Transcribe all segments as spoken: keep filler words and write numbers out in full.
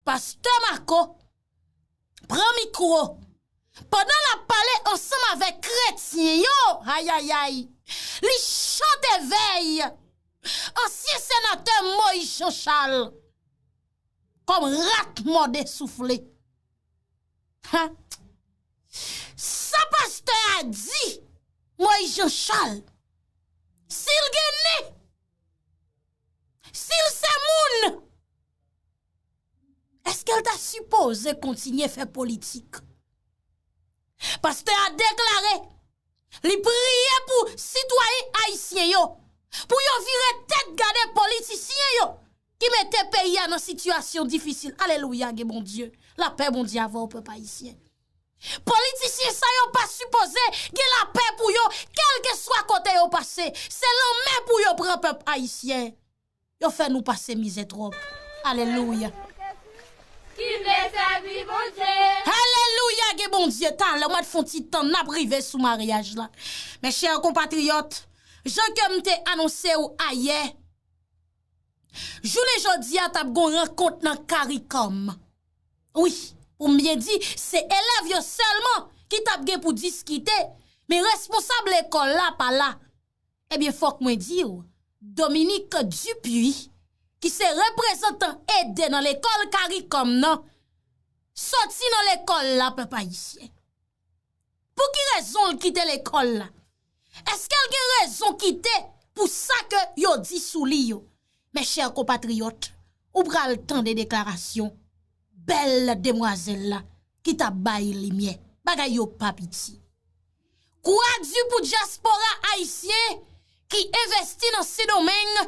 Pastè Marco pran mikwo. Pandan l ap pale ansanm avèk kretyen yo, ayayay, li chante vèy ansyen senatè Moïse Jean Charles kòm rat mòde soufle. Ha! Sa pastè a di Moïse Jean Charles, si l gen nen, si l se moun, èske l ta sipoze kontinye fè politik? Pastè a deklare li priye pou sitwayen ayisyen yo, pou yo vire tèt gade politisyen yo ki mete peyi a nan sitiyasyon difisil. Alelouya, gen Bondye. Lapè Bondye avè w, pèp ayisyen. Politisyen sa yo pa sipoze gen lapè pou yo, kèlkeswa kote yo pase. Se lanmè pou yo pran, pèp ayisyen. Yo fè nou pase mizè twòp. Alelouya. Ki vle sèvi Bondye. Alelouya, gen Bondye. Talè, mwen fè yon ti tan n ap rive sou maryaj la. Mes chers compatriotes, jan ke m te anonse w ayè, jounen jodi a t ap gon rankont nan Karikòm. Wi, pou m byen di, se elèv yo sèlman ki t ap gen pou diskite, men responsab lekòl la pa la. Ebyen, fòk mwen di w, Dominique Dupuis, ki se reprezantan ede nan lekòl Karikòm nan, soti nan lekòl la, pèp ayisyen. Pou ki rezon l kite lekòl la? Èske l gen rezon kite pou sa ke yo di sou li yo? Mes chers compatriotes, ou pral tande deklarasyon bèl demwazèl la ki t ap bay limyè. Bagay yo pa piti. Kwa di pou dyaspora ayisyen ki envesti nan Sendomeng,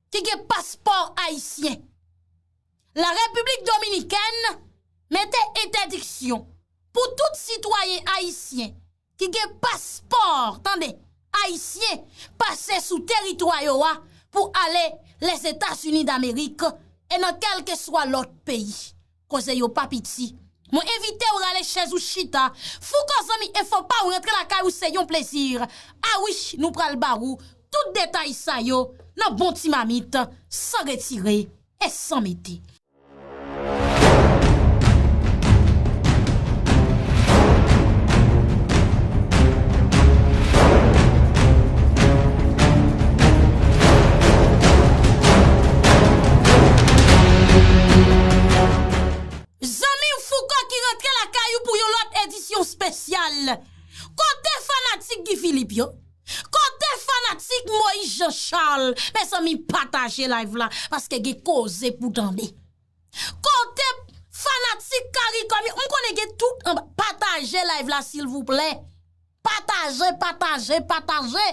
ki gen paspò ayisyen. La République Dominicaine mete entèdiksyon pou tout sitwayen ayisyen ki gen paspò, tande, ayisyen pase sou teritwa yo a pou ale Lèzetazini Damerik e nan kèlkeswa lòt peyi. Koze yo pa piti. Mwen envite w rale chèz ou chita. Fouco zanmi enfo pa w rantre lakay ou se yon plezi. A wi, nou pral ba ou tout detay sa yo nan bon ti mamit, san retire e san mete. Zanmi w Fouco ki rantre lakay ou pou yon lòt edisyon espesyal. Kote fanatik Guy Philippe yo? Kote fanatik Moïse Jean Charles? Mezanmi, pataje live la, paske gen koze pou tande. Kote fanatik Karikòm yo? M konnen gen tout anba. Pataje live la, silvouplè. Pataje, pataje, pataje.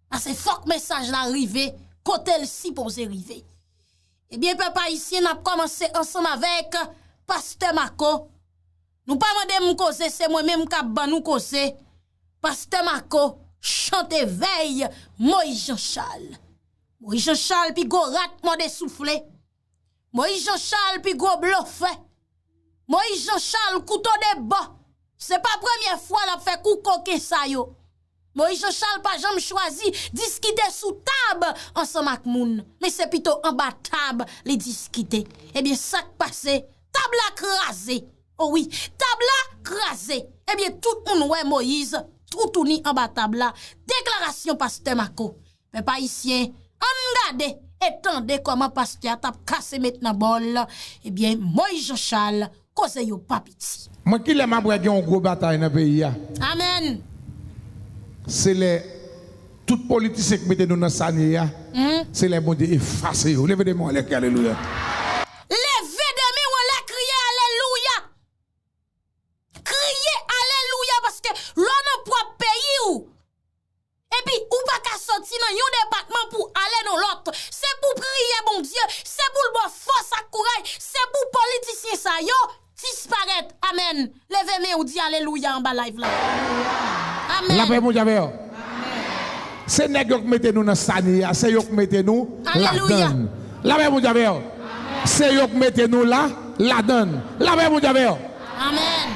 Paske fòk mesaj la rive kote l sipoze rive. Ebyen, pèp ayisyen, n ap kòmanse ansanm avèk Pastè Marco. Nou pa mande m koze, se mwen menm k ap ban nou koze. Pastè Marco chante vèy Moïse Jean Charles. Moïse Jean Charles pi gwo rat mòde soufle. Moïse Jean Charles pi gwo blofè. Moïse Jean Charles kouto de bò. Se pa premye fwa l ap fè kou koken sa yo. Moïse Jean Charles pa janm chwazi diskite sou tab ansanm ak moun, men se pito anba tab li diskite. Ebyen, sa k pase? Tab la kraze. O wi, tab la kraze. Ebyen, tout moun wè Moïse toutouni anba tab la. Deklarasyon Pastè Marco. Pèp ayisyen, ann gade e tande kòman pastè a t ap kase met nan bòl. Ebyen, Moïse Jean Charles, koze yo pa piti. Mwen, kilè m ap wè gen yon gwo batay nan peyi a? Amèn. Se lè tout politisyen k mete nou nan sa nou ye a, se lè Bondye efase yo. Leve de men w anlè, kriye alelouya. Leve de men w anlè, kriye alelouya. Kriye alelouya, paske lè w nan pwòp peyi w, epi ou pa ka soti nan yon depatman pou ale nan lòt. Se pou w priye Bondye, se pou l ba w fòs ak kouraj, se pou politisyen sa yo disparèt. Amèn. Leve men w, di alelouya anba live la. Amèn. Lapè Bondye avè w. Se nèg yo k mete nou nan sa nou ye a, se yo k mete nou ladann. Lapè Bondye avè w. Se yo k mete nou la, ladann. Lapè Bondye avè w. Amèn.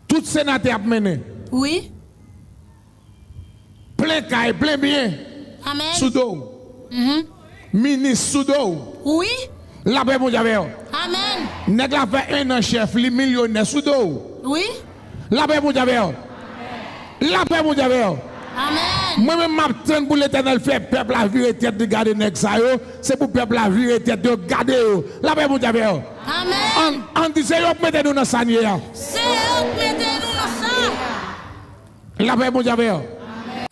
Tout senatè ap mennen. Wi. Plen kay, plen byen. Amèn. Sou do w. Minis sou do w. Wi. Lapè Bondye avè w. Amèn. Nèg la fè en an chèf, li milyonè sou do w. Wi. Lapè Bondye avè w. Lapè Bondye avè w. Amèn. Mwen menm m ap tann pou Letènèl fè pèp la vire tèt li gade nèg sa yo. Se pou pèp la vire tèt yo gade yo. Lapè Bondye avè w. Amèn. Ann, ann di se yo k mete nou nan sa n ye a. Se yo k mete nou nan sa. Lapè Bondye avè w.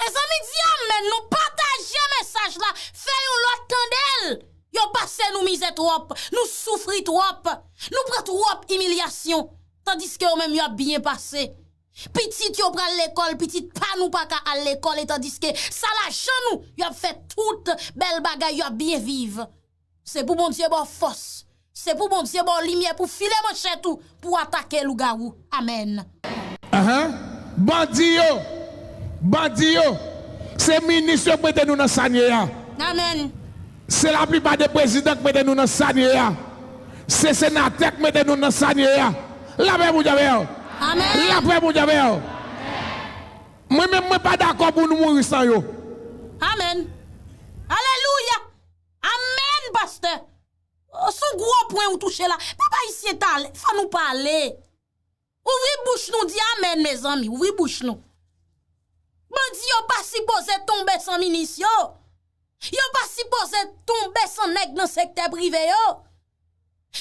Mezanmi, di amèn, nou pataje mesaj la, fè yon lòt tande l. Yo pase nou mizè twòp, nou soufri twòp, nou pran twòp imilyasyon, tandiske yo menm yo ap byen pase. Pitit yo pral lekòl, pitit pa nou pa ka al lekòl, e tandiske sa lajan nou, y ap fè tout bèl bagay, y ap byen viv. Se pou Bondye ba w fòs. Se pou Bondye ba w limyè pou file manchèt ou, pou w atake lougawou. Amèn. Ahan. Bandi yo, bandi yo, se minis yo k mete nou nan sa n ye a. Amèn. Se laplipa de prezidan k mete nou nan sa n ye a. Se senatè k mete nou nan sa n ye a. Lapè Bondye avè w. Amèn. Lapè Bondye avè w. Mwen menm, mwen pa dakò pou nou mouri san yo. Amèn. Alelouya. Amèn, pastè. Oh, se yon gwo pwen ou touche la. Pèp ayisyen talè, fò nou pale. Ouvri bouch nou, di amèn, mezanmi. Ouvri bouch nou. Bandi yo pa sipoze tonbe san minis yo. Yo pa sipoze tonbe san nèg nan sektè prive yo.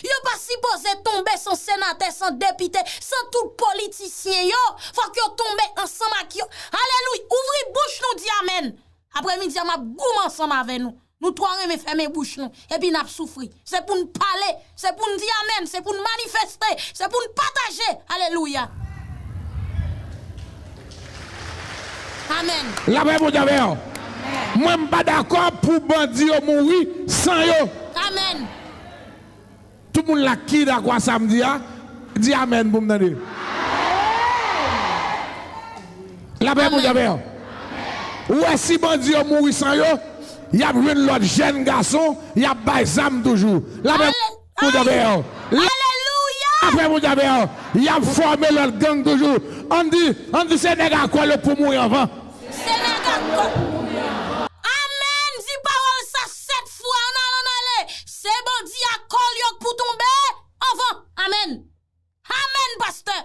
Yo pa sipoze tonbe san senatè, san depite, san tout politisyen yo. Fòk yo tonbe ansanm ak yo. Alelouya. Ouvri bouch nou, di amèn. Apremidi a, m ap goumen ansanm avè nou. Nou twò renmen fèmen bouch nou. Epi n ap soufri. Se pou n pale. Se pou n di amèn. Se pou n manifeste. Se pou n pataje. Alelouya. Amèn. Lapè Bondye avè w. Mwen, m pa dakò pou bandi yo mouri san yo. Amèn. Tout moun la ki dakò a sa m di a, di amèn pou m tande. Lapè Bondye avè w. Ou wè, si bandi yo mouri san yo, y ap jwenn lòt jèn gason, y ap bay zam toujou. Lapè Bondye avè w. Alelouya. Lapè Bondye avè w. Y ap fòme lòt gang toujou. Ann di, ann di se nèg a kòl yo k pou mouri anvan. Se nèg a kòl. Amèn. Di pawòl sa sèt fwa. Ann ale, ann ale. Se bandi a kòl yo k pou tonbe anvan. Amèn. Amèn, pastè.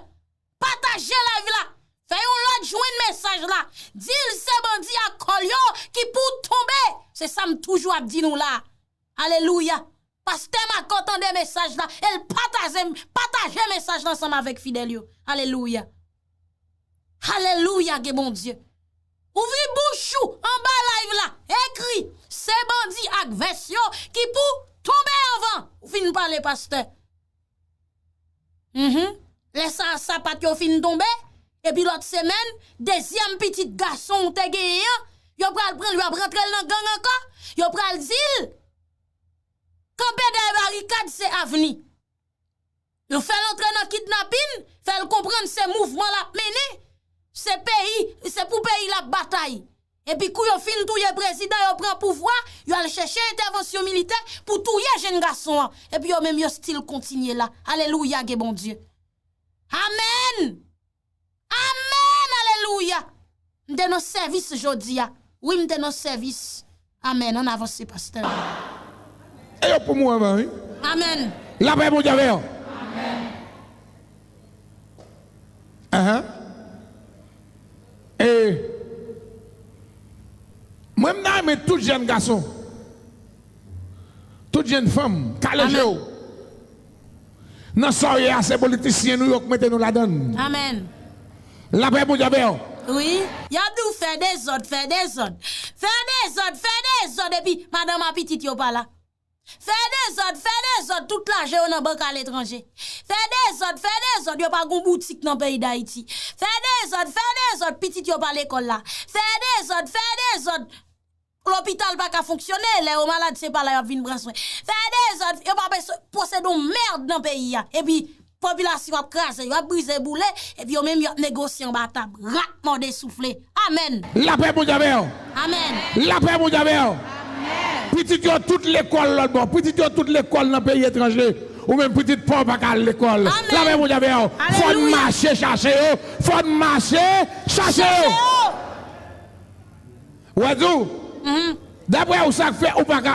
Pataje live la. Fè yon lòt jwenn mesaj la. Di l se bandi a kòl yo ki pou tonbe. Se sa m toujou ap di nou la. Alelouya. Pastè Marco tande mesaj la, e l pataje, pataje mesaj la ansanm avèk fidèl yo. Alelouya. Alelouya, gen Bondye. Ouvri bouch ou anba live la. Ekri, se bandi ak vès yo ki pou tonbe anvan. Ou fin pale, pastè. Mhm. Lè sa a, sapat yo fin tonbe, epi lòt semèn, dezyèm pitit gason w te genyen an, yo pral pran l, yo ap rantre l nan gang ankò, yo pral di l, kanpe dèyè barikad se avni. Yo fè l antre nan kidnapin, fè l konprann se mouvman l ap mennen, se peyi, se pou peyi l ap batay. Epi kou yo fin touye prezidan, yo pran pouvwa, yo al chèche entèvansyon militè pou touye jenn gason an. Epi yo menm yo still kontinye la. Alelouya, gen Bondye. Amèn! Amèn! Alelouya! M te nan sèvis jodi a. Wi, m te nan sèvis. Amèn. Ann avanse, pastè. E yo pou mouri anvan, wi. Amèn. Lapè Bondye avè yo. Ahan. E mwen, m ta renmen tout jèn gason, tout jèn fanm, kale je w. Nan sa w ye a, se politisyen nou yo k mete nou ladan l. Amèn. Lapè Bondye avè w. Wi. Y ap di w fè dezòd, fè dezòd. Fè dezòd, fè dezòd, epi madanm a pitit yo pa la. Fè dezòd, fè dezòd, tout lajan yo nan bank aletranje. Fè dezòd, fè dezòd, yo pa gon boutik nan peyi Dayiti. Fè dezòd, fè dezòd, pitit yo pa lekòl la. Fè dezòd, fè dezòd, lopital pa ka fonksyone, lè yo malad se pa la y ap vin pran swen. Fè dezòd, yo pa posede yon mèd nan peyi a. Epi popilasyon ap kraze, yo ap brize boule, epi yo menm yo ap negosye anba tab. Rat mòde soufle. Amèn. Lapè Bondye avè w. Amèn. Lapè Bondye avè w. Pitit yo tout lekòl lòt bò. Pitit yo tout lekòl nan peyi etranje. Ou menm pitit pa w pa ka al lekòl. Amèn. Lapè Bondye avè w. Fò n mache chache yo. Fò n mache chache yo. Ou wè di w? Daprè ou, sa k fè ou pa ka,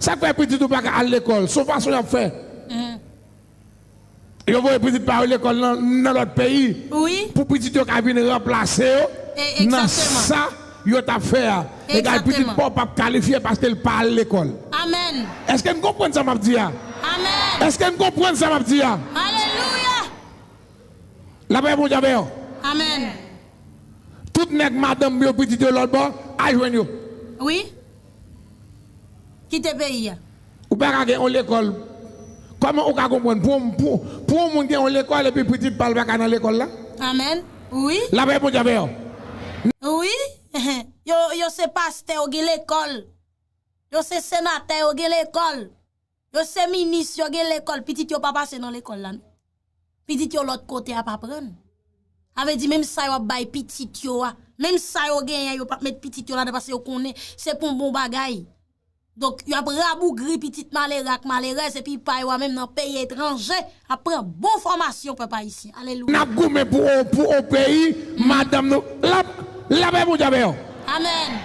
sa k fè pitit ou pa ka al lekòl? Se yon fason y ap fè. Mhm. Yo voye pitit pa yo lekòl nan, nan lòt peyi. Wi. Pou pitit yo ka vin ranplase yo nan sa yo t ap fè a. Egzakteman. Egal pitit pa w p ap kalifye paske l pa al lekòl. Amèn. Èske n konprann sa m ap di a? Amèn. Èske n konprann sa m ap di a? Alelouya. Lapè Bondye avè yo. Amèn. Tout nèg madanm yo, pitit yo lòt bò, al jwenn yo. Wi. Kite peyi a. Ou pa ka gen yon lekòl. Kòman ou ka konprann pou, pou, pou yon moun gen yon lekòl epi pitit pa l pa ka nan lekòl la? Amèn. Wi. Lapè Bondye avè yo. Wi. Yo, yo se pastè, yo gen lekòl. Yo se senatè, yo gen lekòl. Yo se minis, yo gen lekòl, pitit yo pa pase nan lekòl la, non. Pitit yo lòt kote ap aprann. Sa vle di, menm sa yo ap bay pitit yo a, menm sa yo genyen, yo p ap met pitit yo ladan paske yo konnen se pou yon bon bagay. Donk, y ap rabougri pitit malere ak malerèz, epi pa yo a menm nan peyi etranje, ap pran bon fòmasyon, pèp ayisyen. Alelouya. N ap goumen pou, pou yon peyi, madanm nou, la, lapè Bondye avè yo. Amèn.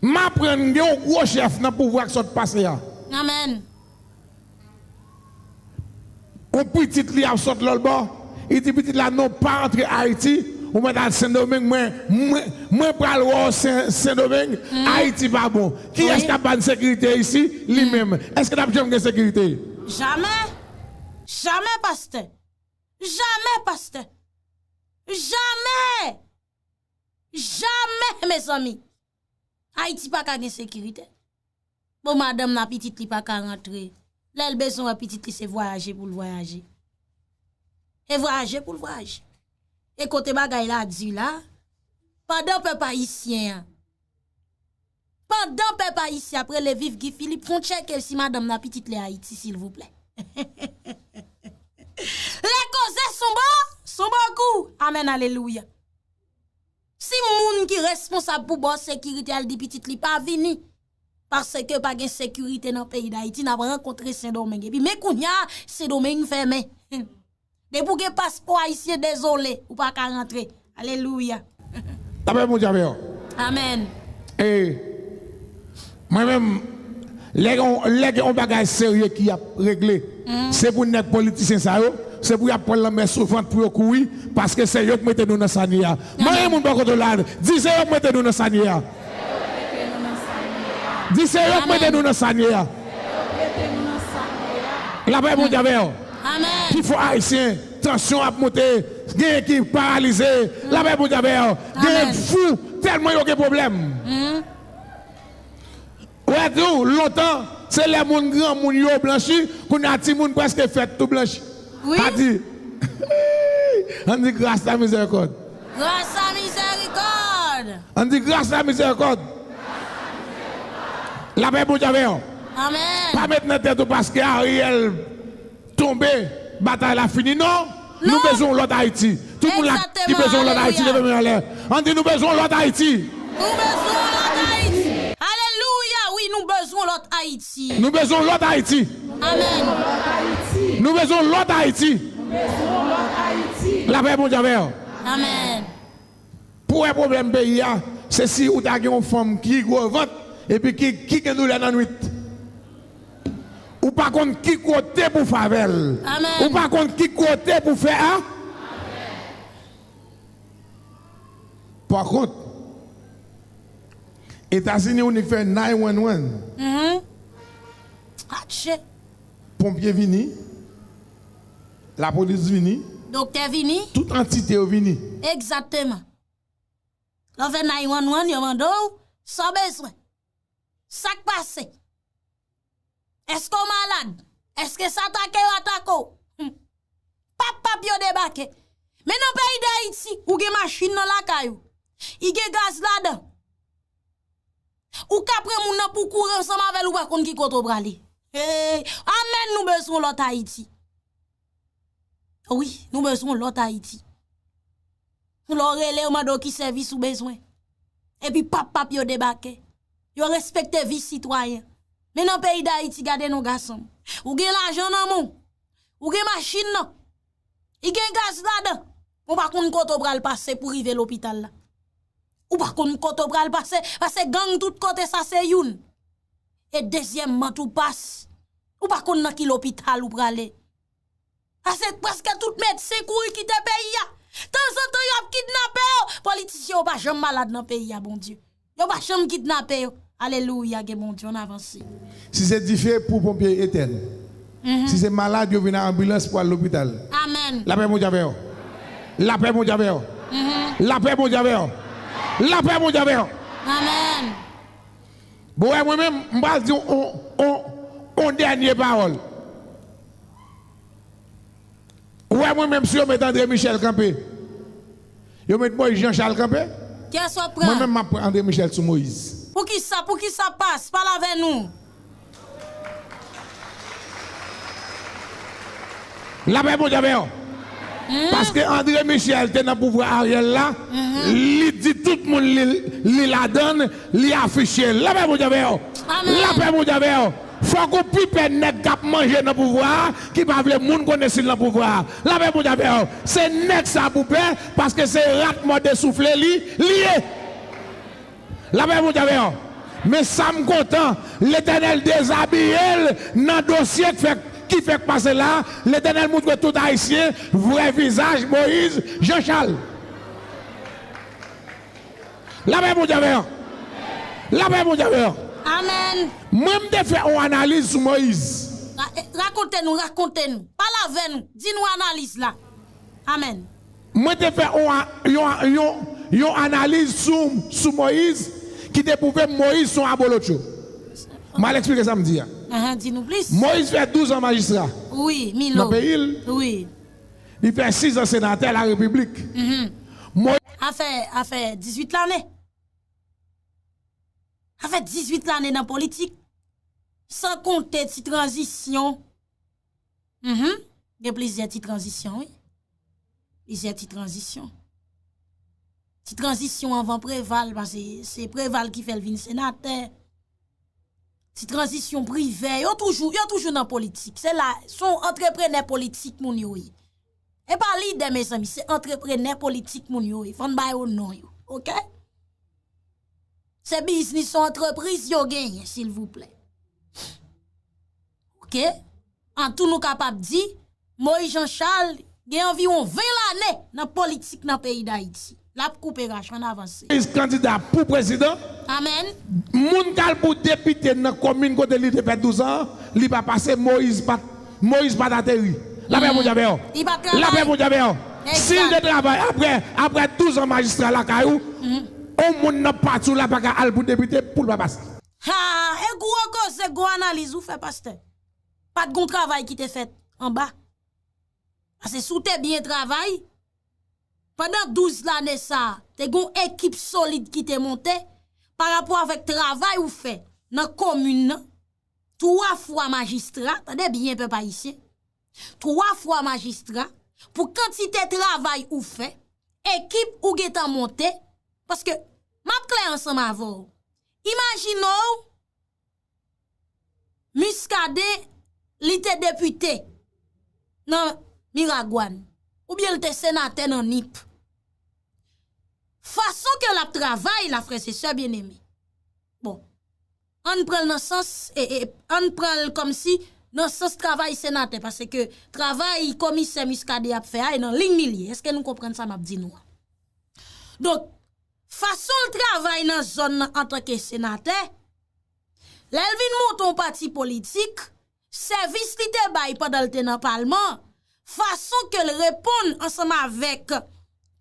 M aprann gen yon gwo chèf nan pouvwa k sot pase a. Amèn. Yon pitit li ap sot lòt bò, li di pitit la, "Non, pa antre Ayiti, ou mèt al Sendomeng, mwen, mwen, mwen pral wè w Sen, Sendomeng, Ayiti pa bon." Kiyès k ap ba n sekirite isi? Li menm. Èske n ap janm gen sekirite? Jamè! Jamè, pastè! Jamè, pastè! Jamè! Jamè, mezanmi! Ayiti pa ka gen sekirite. Bon, madanm nan pitit li pa ka rantre. Lè l bezwen wè pitit li, se vwayaje pou l vwayaje. E vwayaje pou l vwayaje. E kote bagay la di la, pandan pèp ayisyen an, pandan pèp ayisyen ap rele viv Guy Philippe, fon tcheke si madanm nan pitit li Ayiti, silvouplè. Lè koze sou bò, sou bò kou. Amèn, alelouya. Si moun ki responsab pou bò sekirite a, l di pitit li pa vini, paske pa gen sekirite nan peyi Dayiti, n ap rankontre Sendomeng. Epi men kounye a, Sendomeng fèmen. Depi w gen paspò ayisyen, dezole, ou pa ka rantre. Alelouya. Lapè Bondye avè yo. Amèn. E mwen menm, lè gen, lè gen yon bagay serye ki ap regle, se pou nèg politisyen sa yo, se pou y ap pran lanmè sou vant pou yo kouri, paske se yo k mete nou nan sa n ye a. Mwen, moun bò kote w la, di se yo k mete nou nan sa n ye a. Di se yo k mete nou nan sa n ye a. Lapè Bondye avè yo. Amèn. Pifò ayisyen, tansyon ap monte, genyen ki paralize. Lapè Bondye avè yo. Genyen k fou, tèlman yo gen pwoblèm. Ou wè tou, lontan, se lè moun granmoun yo blanchi, kounye a timoun prèske fèt tou blanchi. Wi. Sa di, ann di gras la mizèrikòd. Gras la mizèrikòd. Ann di gras la mizèrikòd. Lapè Bondye avè yo. Amèn. Pa met nan tèt ou paske Ariel tonbe, batay la fini. Non, nou bezwen yon lòt Ayiti. Tout moun la ki bezwen yon lòt Ayiti, leve men anlè. Ann di nou bezwen yon lòt Ayiti. Nou bezwen yon lòt Ayiti. Alelouya, wi, nou bezwen yon lòt Ayiti. Nou bezwen yon lòt Ayiti. Amèn. Nou bezwen yon lòt Ayiti. Lapè Bondye avè yo. Amèn. Pou wè pwoblèm peyi a, se si ou ta gen yon fanm ki gwo vant, epi ki, ki gen doulè nan nwit. Ou pa konn ki kote pou fè avè l. Amèn. Ou pa konn ki kote pou fè a. Pa kont, Etazini ou nik fè nine one one. Mhm. Atche. Ponpye vini, lapolis vini, doktè vini, tout antite yo vini. Egzakteman. Lè w fè nine one one, yo mande w sa w bezwen. Sa k pase? Èske w malad? Èske sa atake yo atake w? Hmm. Pap pap yo debake. Men nan peyi Dayiti, ou gen machin nan lakay ou. I gen gaz ladan. Ou ka pran moun nan pou kouri ansanm avè l, ou pa konn ki kote w prale. Hey, amèn, nou bezwen yon lòt Ayiti. Wi, nou bezwen yon lòt Ayiti. Lè w rele, yo mande w ki sèvis ou bezwen. Epi pap pap yo debake. Yo respekte vi sitwayen. Men nan peyi Dayiti, gade non gason m. Ou gen lajan nan men w. Ou gen machin nan. I gen gaz ladan. Ou pa konn kote w pral pase pou rive lopital la. Ou pa konn kote w pral pase, paske gang tout kote sa se youn. E dezyèmman tou pas, ou pa konn nan ki lopital ou prale. Ase prèske tout medsen kouri kite peyi a. Tanzantan y ap kidnape yo. Politisyen yo pa janm malad nan peyi a, Bondye. Yo pa janm kidnape yo. Alelouya, gen Bondye, ann avanse. Si se dife, pou ponpye etèn. Si se malad, yo vin ak anbilans pou al lopital. Amèn. Lapè Bondye avè yo. Lapè Bondye avè yo. Lapè Bondye avè yo. Lapè Bondye avè yo. Amèn. Bon, wè, mwen menm, m pral di yon, yon, yon dènye pawòl. Ou wè, mwen menm, si yo met André Michel kanpe, yo met Moïse Jean Charles kanpe, kiyès w ap pran? Mwen menm, m ap pran André Michel sou Moïse. Poukisa, poukisa pas? Pale avè nou. Lapè Bondye avè yo. Paske André Michel te nan pouvwa Ariel la, li di tout moun li, li ladann, li afiche. Lapè Bondye avè yo. Lapè Bondye avè yo. Fòk ou pi pè nèg k ap manje nan pouvwa a, ki pa vle moun konnen si l nan pouvwa a. Lapè Bondye avè yo. Se nèg sa pou pè, paske se rat mòde soufle li, li ye. Lapè Bondye avè yo. Men sa m kontan, Letènèl dezabiye l nan dosye k fèk, ki fèk pase la. Letènèl moutre tout Ayisyen vrè vizaj Moïse Jean Charles. Lapè Bondye avè yo. Lapè Bondye avè yo. Amèn. Mwen, m te fè yon analiz sou Moïse. Ra-, eh, rakonte nou, rakonte nou. Pale avè nou. Di nou analiz la. Amèn. Mwen te fè yon, yon, yon, yon analiz sou, sou Moïse ki te pwouve Moïse se yon abolotcho. M al eksplike sa m di a. Ahan, di nou plis. Moïse fè douz an majistra. Wi, Milo. Nan peyi l. Wi. Li fè sis an senatè larepiblik. Moïse. Afè, afè dizuit lane. Afè dizuit lane nan politik. San konte ti tranzisyon. Mhm. Gen plizyè ti tranzisyon, wi. Plizyè ti tranzisyon. Ti tranzisyon anvan Preval, paske se Preval ki fè l vin senatè. Ti tranzisyon Privè, yo toujou, yo toujou nan politik. Se la, se yon antreprenè politik moun yo ye. E pa lidè, mezanmi, se antreprenè politik moun yo ye. Fò n ba yo non yo, oke? Se biznis, se antrepriz yo genyen, silvouplè. Oke? Antou nou kapab di, Moïse Jean Charles gen anviwon ven lane nan politik nan peyi Dayiti. L ap koupe rach, ann avanse. Kandida pou prezidan. Amèn. Moun k al pou depite nan komin kote li te fè douz an, li pa pase, Moïse pa, Moïse pa t ateri. Lapè Bondye avè yo. Li pa travay. Lapè Bondye avè yo. Si l te travay apre, apre douz an majistra lakay ou, yon moun nan pati w la pa ka al pou depite pou l pa pase. Ha, e gwo koze, gwo analiz ou fè, pastè. Pa t gon travay ki te fèt anba. Paske si w te byen travay, pandan douz lane sa a, te gon ekip solid ki te monte pa rapò avèk travay ou fè nan komin nan, twa fwa majistra, tande byen, pèp ayisyen, twa fwa majistra, pou kantite travay ou fè, ekip ou gentan monte, paske m ap klè ansanm avè w. Imajine w, Muscadin, li te depite nan Miragwàn, oubyen li te senatè nan Nip. Fason ke l ap travay la, frè e sè byeneme. Bon, ann pran l nan sans, e, e, ann pran l kòmsi nan sans travay senatè, paske travay komisè Muscadin ap fè a e nan liy li ye. Èske nou konprann sa m ap di nou an? Donk, fason l travay nan zòn nan antanke senatè, lè l vin monte yon pati politik, sèvis li te bay pandan l te nan palman, fason ke l reponn ansanm avèk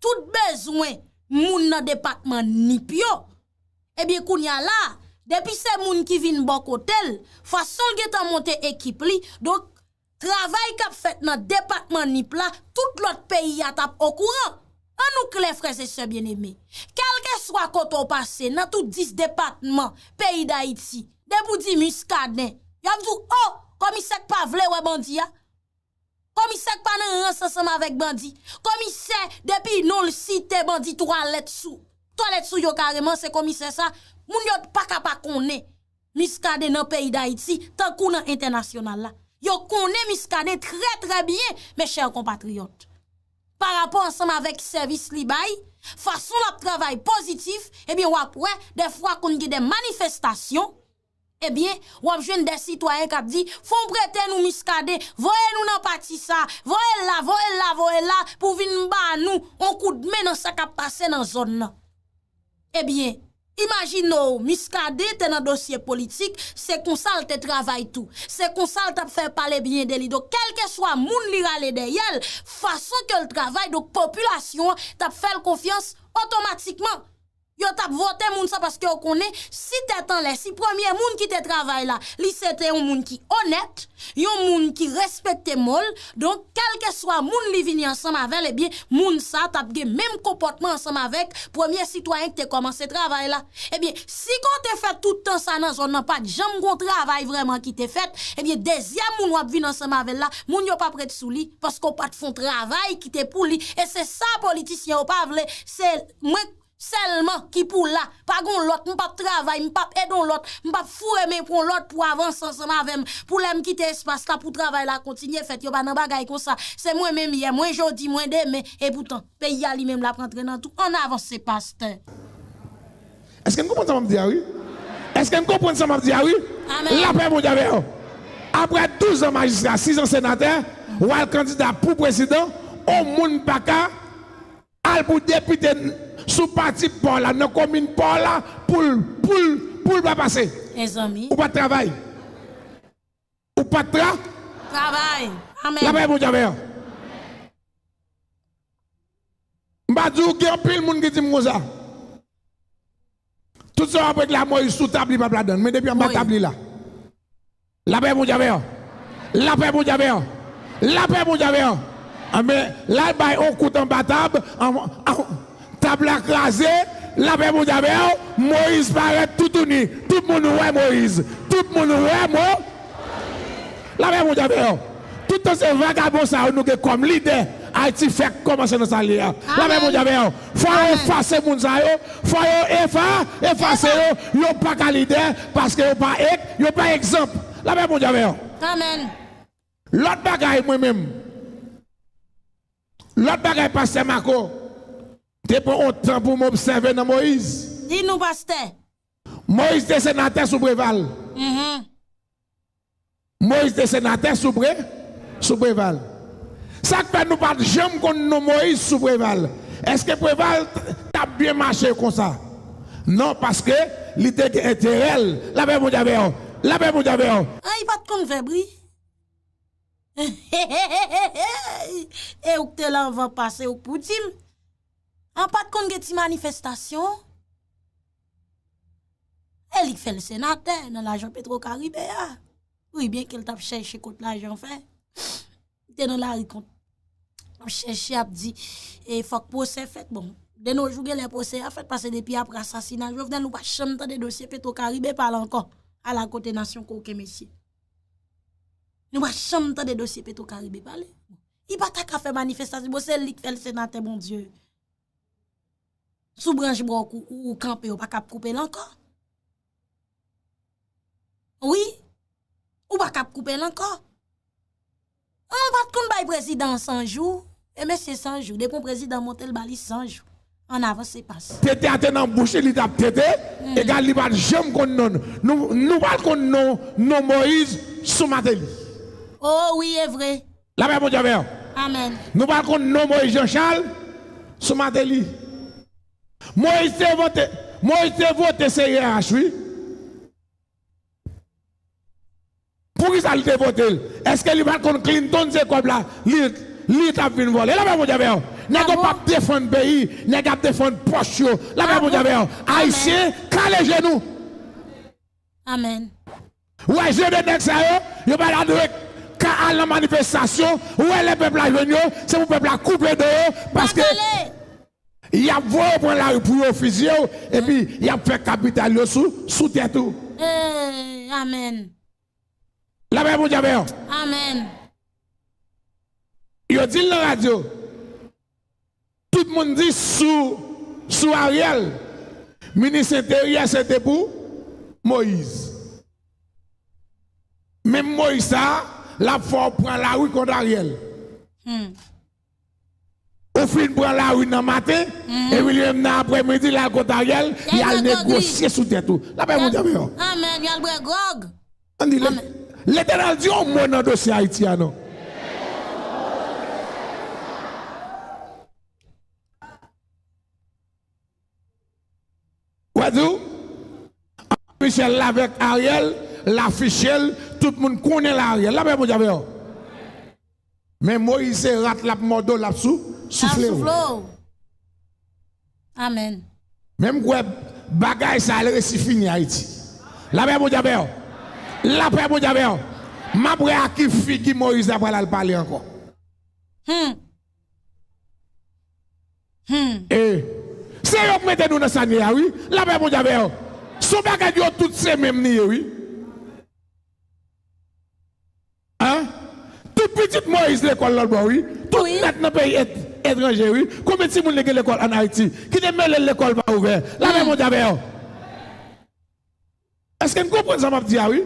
tout bezwen moun nan depatman Nip yo, ebyen, kounye a la, depi se moun ki vin bò kote l, fason l gentan monte ekip li, donk, travay k ap fèt nan depatman Nip la, tout lòt peyi a t ap okouran. Ann nou klè, frè e sè byeneme. Kèlkeswa kote w pase, nan tout dis depatman peyi Dayiti, depi w di Muscadin, y ap di w, o, komisè k pa vle wè bandi a. Komisè k pa nan rans ansanm avèk bandi. Komisè, depi non l site, bandi twalèt sou, twalèt sou yo kareman, se komisè sa. Moun yo pa ka pa konnen Muscadin nan peyi Dayiti, tankou nan entènasyonal la. Yo konnen Muscadin trè, trè byen, mes chers compatriotes. Pa rapò ansanm avèk sèvis li bay, fason l ap travay pozitif, ebyen, w ap wè, dèfwa konn gen de manifestasyon, Ebyen, w ap jwenn de sitwayen k ap di, fò w prete nou Miskaden, voye nou nan pati sa, voye l la, voye l la, voye l la, pou vin ba nou yon kout men nan sa k ap pase nan zòn nan. Ebyen, imajine w, Miskaden te nan dosye politik, se konsa l te travay tou. Se konsa l t ap fè pale byen de li. Donk, kèlkeswa moun li rale dèyè l, fason ke l travay, donk, popilasyon an t ap fè l konfyans otomatikman. Yo t ap vote moun sa paske yo konnen si tèt anlè, si premye moun ki te travay la, li se te yon moun ki onèt, yon moun ki respekte mo l, donk, kèlkeswa moun li vini ansanm avè l, ebyen, moun sa t ap gen menm konpòtman ansanm avèk premye sitwayen ki te kòmanse travay la. Ebyen, si ke w te fè tout tan sa nan zòn nan, pa t janm gon travay vrèman ki te fèt, ebyen, dezyèm moun w ap vin ansanm avè l la, moun yo p ap ret sou li, paske w pa t fè yon travay ki te pou li. E se sa politisyen yo pa vle, se mwen sèlman ki pou la. Pa gon lòt, m p ap travay, m p ap ede yon lòt, m p ap foure men pou yon lòt pou avanse ansanm avè m, pou lè m kite espas la pou travay la kontinye fèt. Yo pa nan bagay konsa. Se mwen menm yè, mwen jodi, mwen demen. Epoutan, peyi a li menm l ap rantre nan tou. Ann avanse, pastè. Èske n konprann sa m ap di a, wi? Èske n konprann sa m ap di a, wi? Amèn. Lapè Bondye avè w. Apre douz an majistra, sis an senatè, w al kandida pou prezidan, yon moun pa ka al pou depite sou pati pa w la, nan komin pa w la, pou l, pou l, pou l pa pase. Mezanmi. Ou pa t travay. Ou pa t tra. Travay. Amèn. Lapè Bondye avè w. M pa di w gen anpil moun ki di m konsa. Tout sa w ap regle a Moyiz sou tab li p ap ladan l. Men depi anba tab li la. Lapè Bondye avè w. Lapè Bondye avè w. Lapè Bondye avè w. Anben, l al bay yon kout anba tab, an, an, tab la kraze, lapè Bondye avè w. Moyiz parèt toutouni. Tout moun wè Moyiz. Tout moun wè Mo. Lapè Bondye avè w. Tout tan se vagabon sa yo nou gen kòm lidè, Ayiti fèk kòmanse nan sa l ye a. Lapè Bondye avè w. Fò yo efase moun sa yo. Fò yo efa, efase yo. Yo pa ka lidè paske yo pa ek, yo pa egzanp. Lapè Bondye avè w. Amèn. Lòt bagay, mwen menm. Lòt bagay, pastè Marco, te pran yon tan pou m obsève nan Moyiz. Di nou, pastè. Moyiz te senatè sou Preval. Mhm. Moyiz te senatè sou Pre, sou Preval. Sa k fè nou pa t janm konn non Moyiz sou Preval? Èske Preval t, t ap byen mache konsa? Non, paske li te gen enterè l. Lapè Bondye avè w. Lapè Bondye avè w. An, li pa t konn fè bri. E ou k te la anvan pase ou k pou di m. An pa t konn gen ti manifestasyon. E li k fè l senatè nan lajan Petro Karibe a. Wi, byen ke l t ap chèche kot lajan fè. Li te nan lari kont. Ap chèche, ap di, e fòk pwosè fèt. Bon, de no jou, gen lè pwosè a fèt, paske depi apre asasina Jovenel, nou pa janm tande dosye Petro Karibe pale ankò. Ala kote nasyon koken, mesye. Nou pa janm tande dosye Petro Karibe pale. Li pa ta ka fè manifestasyon. Bon, se li k fè l senatè, Bondye. Sou branch bò ou, ou, ou kanpe, yo pa ka ap koupe l ankò. Wi. Ou pa ka ap koupe l ankò. An pa t konn bay prezidan an san jou. E mesye san jou. Depi yon prezidan monte, l ba li san jou. Ann avanse, pastè. Tete a te nan bouch li, li t ap tete. Hmm. Egal, li pa t janm konn non. Nou, nou pa t konn non, non Moyiz sou Mateli. O wi, e vre. Lapè Bondye avè w. Amèn. Nou pa t konn non Moyiz Janchal sou Mateli. Moyiz te vote, Moyiz te vote C I R H, wi. Poukisa li te vote l? Èske li pa t konn Clinton se kòb la li, li t ap vin vòlè? Lapè Bondye avè w. Nèg yo p ap defann peyi, nèg ap defann pòch yo. Lapè Bondye avè w. Ayisyen, kale je nou. Amèn. Ou wè jan de nèg sa yo, yo pa ta dwe ka al nan manifestasyon, ou wè lè pèp la jwenn yo, se pou pèp la koupe do yo, paske y ap voye w pran lari pou yo fizye w, epi y ap fè kapital yo sou, sou tèt ou. Eh, amèn. Lapè Bondye avè w. Amèn. Yo di l nan radyo. Tout moun di sou, sou Ariel, minis enteryè se te pou Moyiz. Menm Moyiz sa a, l ap fè w pran lari kont Ariel. Hmm. Ou fin pran lari nan maten, epi li menm nan aprèmidi, l al kot Ariel, y al negosye sou tèt ou. Lapè Bondye avè w. Amèn. Y al bwè gwòg. Ann di, Letènèl di yon mo nan dosye Ayiti a non. Ou wè di w? Michel la avèk Ariel, l afiche l, tout moun konnen l Ariel. Lapè Bondye avè w. Men Moyiz se rat l ap mòde w, l ap sou, soufle w. Amèn. Men m kwè bagay sa a resi fini Ayiti. Lapè Bondye avè w. Lapè Bondye avè w. M ap wè a ki figi Moyiz la pral al pale ankò. Hmm. Hmm. E se yo k mete nou nan sa n ye a, wi. Lapè Bondye avè w. Se yon bagay yo tout se menm li ye, wi. Hein? Tout pitit Moyiz lekòl lòt bò, wi. Tout nèt nan peyi et-, etranje, wi. Konbyen timoun li gen lekòl ann Ayiti ki te mele l lekòl pa ouvè? Lapè Bondye avè yo. Èske n konprann sa m ap di a, wi?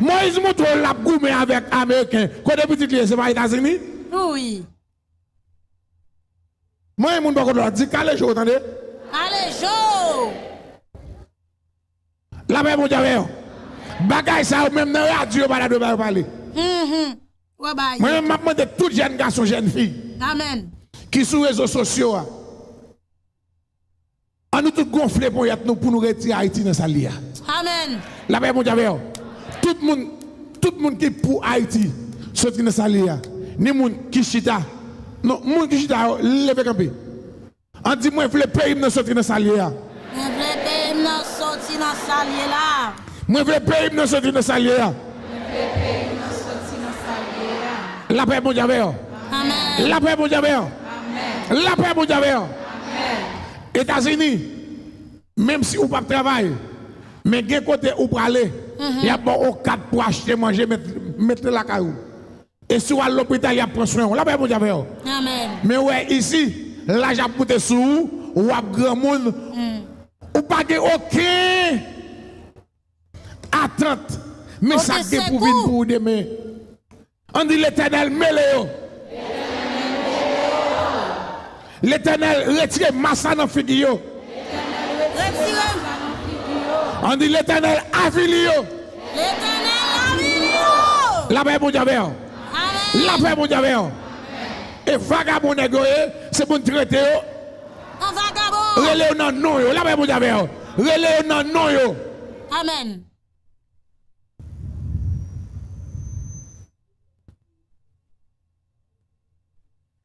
Moyiz montre w l ap goumen avèk Ameriken. Kote pitit li ye, se pa Etazini? Wi. Mwen, moun bò kote w la, di kale je w, tande. Kale je w! Lapè Bondye avè yo. Bagay sa yo, menm nan radyo, yo pa ta dwe ba yo pale. Mhm. Mwen menm, m ap mande tout jèn gason, jèn fi ki sou rezo sosyo a, ann nou tout gonfle ponyèt nou pou nou retire Ayiti nan sa l ye a. Amèn. Lapè Bondye avè yo. Tout moun, tout moun ki pou Ayiti soti nan sa l ye a. Ni moun ki chita. Non, moun ki chita yo, leve kanpe. Ann di, mwen vle peyi m nan soti nan sa l ye a. Mwen vle peyi m nan soti nan sa l ye la. Mwen vle peyi m nan soti nan sa l ye a. Mwen vle peyi m nan soti nan sa l ye a. Lapè Bondye avè yo. Amèn. Lapè Bondye avè yo. Amèn. Lapè Bondye avè yo. Amèn. Etazini, menm si ou p ap travay, men gen kote ou prale, y ap ba w yon kat pou achte manje, met, met lakay ou. E si w al lopital, y ap pran swen w. Lapè Bondye avè w. Amèn. Men w wè isi, laj ap moute sou ou, w ap granmoun. Ou pa gen okenn atant. Men sa k gen pou vin pou ou demen. Ann di, Letènèl, mele yo. Letènèl, retire mas la nan figi yo. Retire. Ann di, Letènèl, avili yo. Letènèl, avili yo. Lapè Bondye avè yo. Amèn. Lapè Bondye avè yo. E vagabon nèg yo ye, se pou n trete yo. An vagabon. Rele yo nan non yo. Lapè Bondye avè yo. Rele yo nan non yo. Amèn.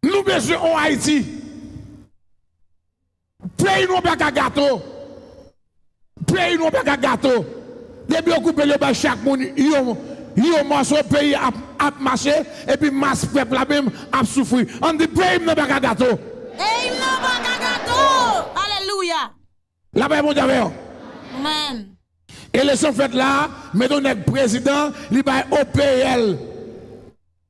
Nou bezwen yon Ayiti. Peyi nou pa ka gato. Peyi nou pa ka gato. Depi yo koupe l, yo bay chak moun yon, yon mòso, peyi ap, ap mache, epi mas pèp la menm ap soufri. Ann di, peyi m nan pa ka gato. Peyi m nan pa ka gato. Alelouya. Lapè Bondye avè yo. Amèn. Eleksyon fèt la, met yon nèg prezidan, li bay O P L.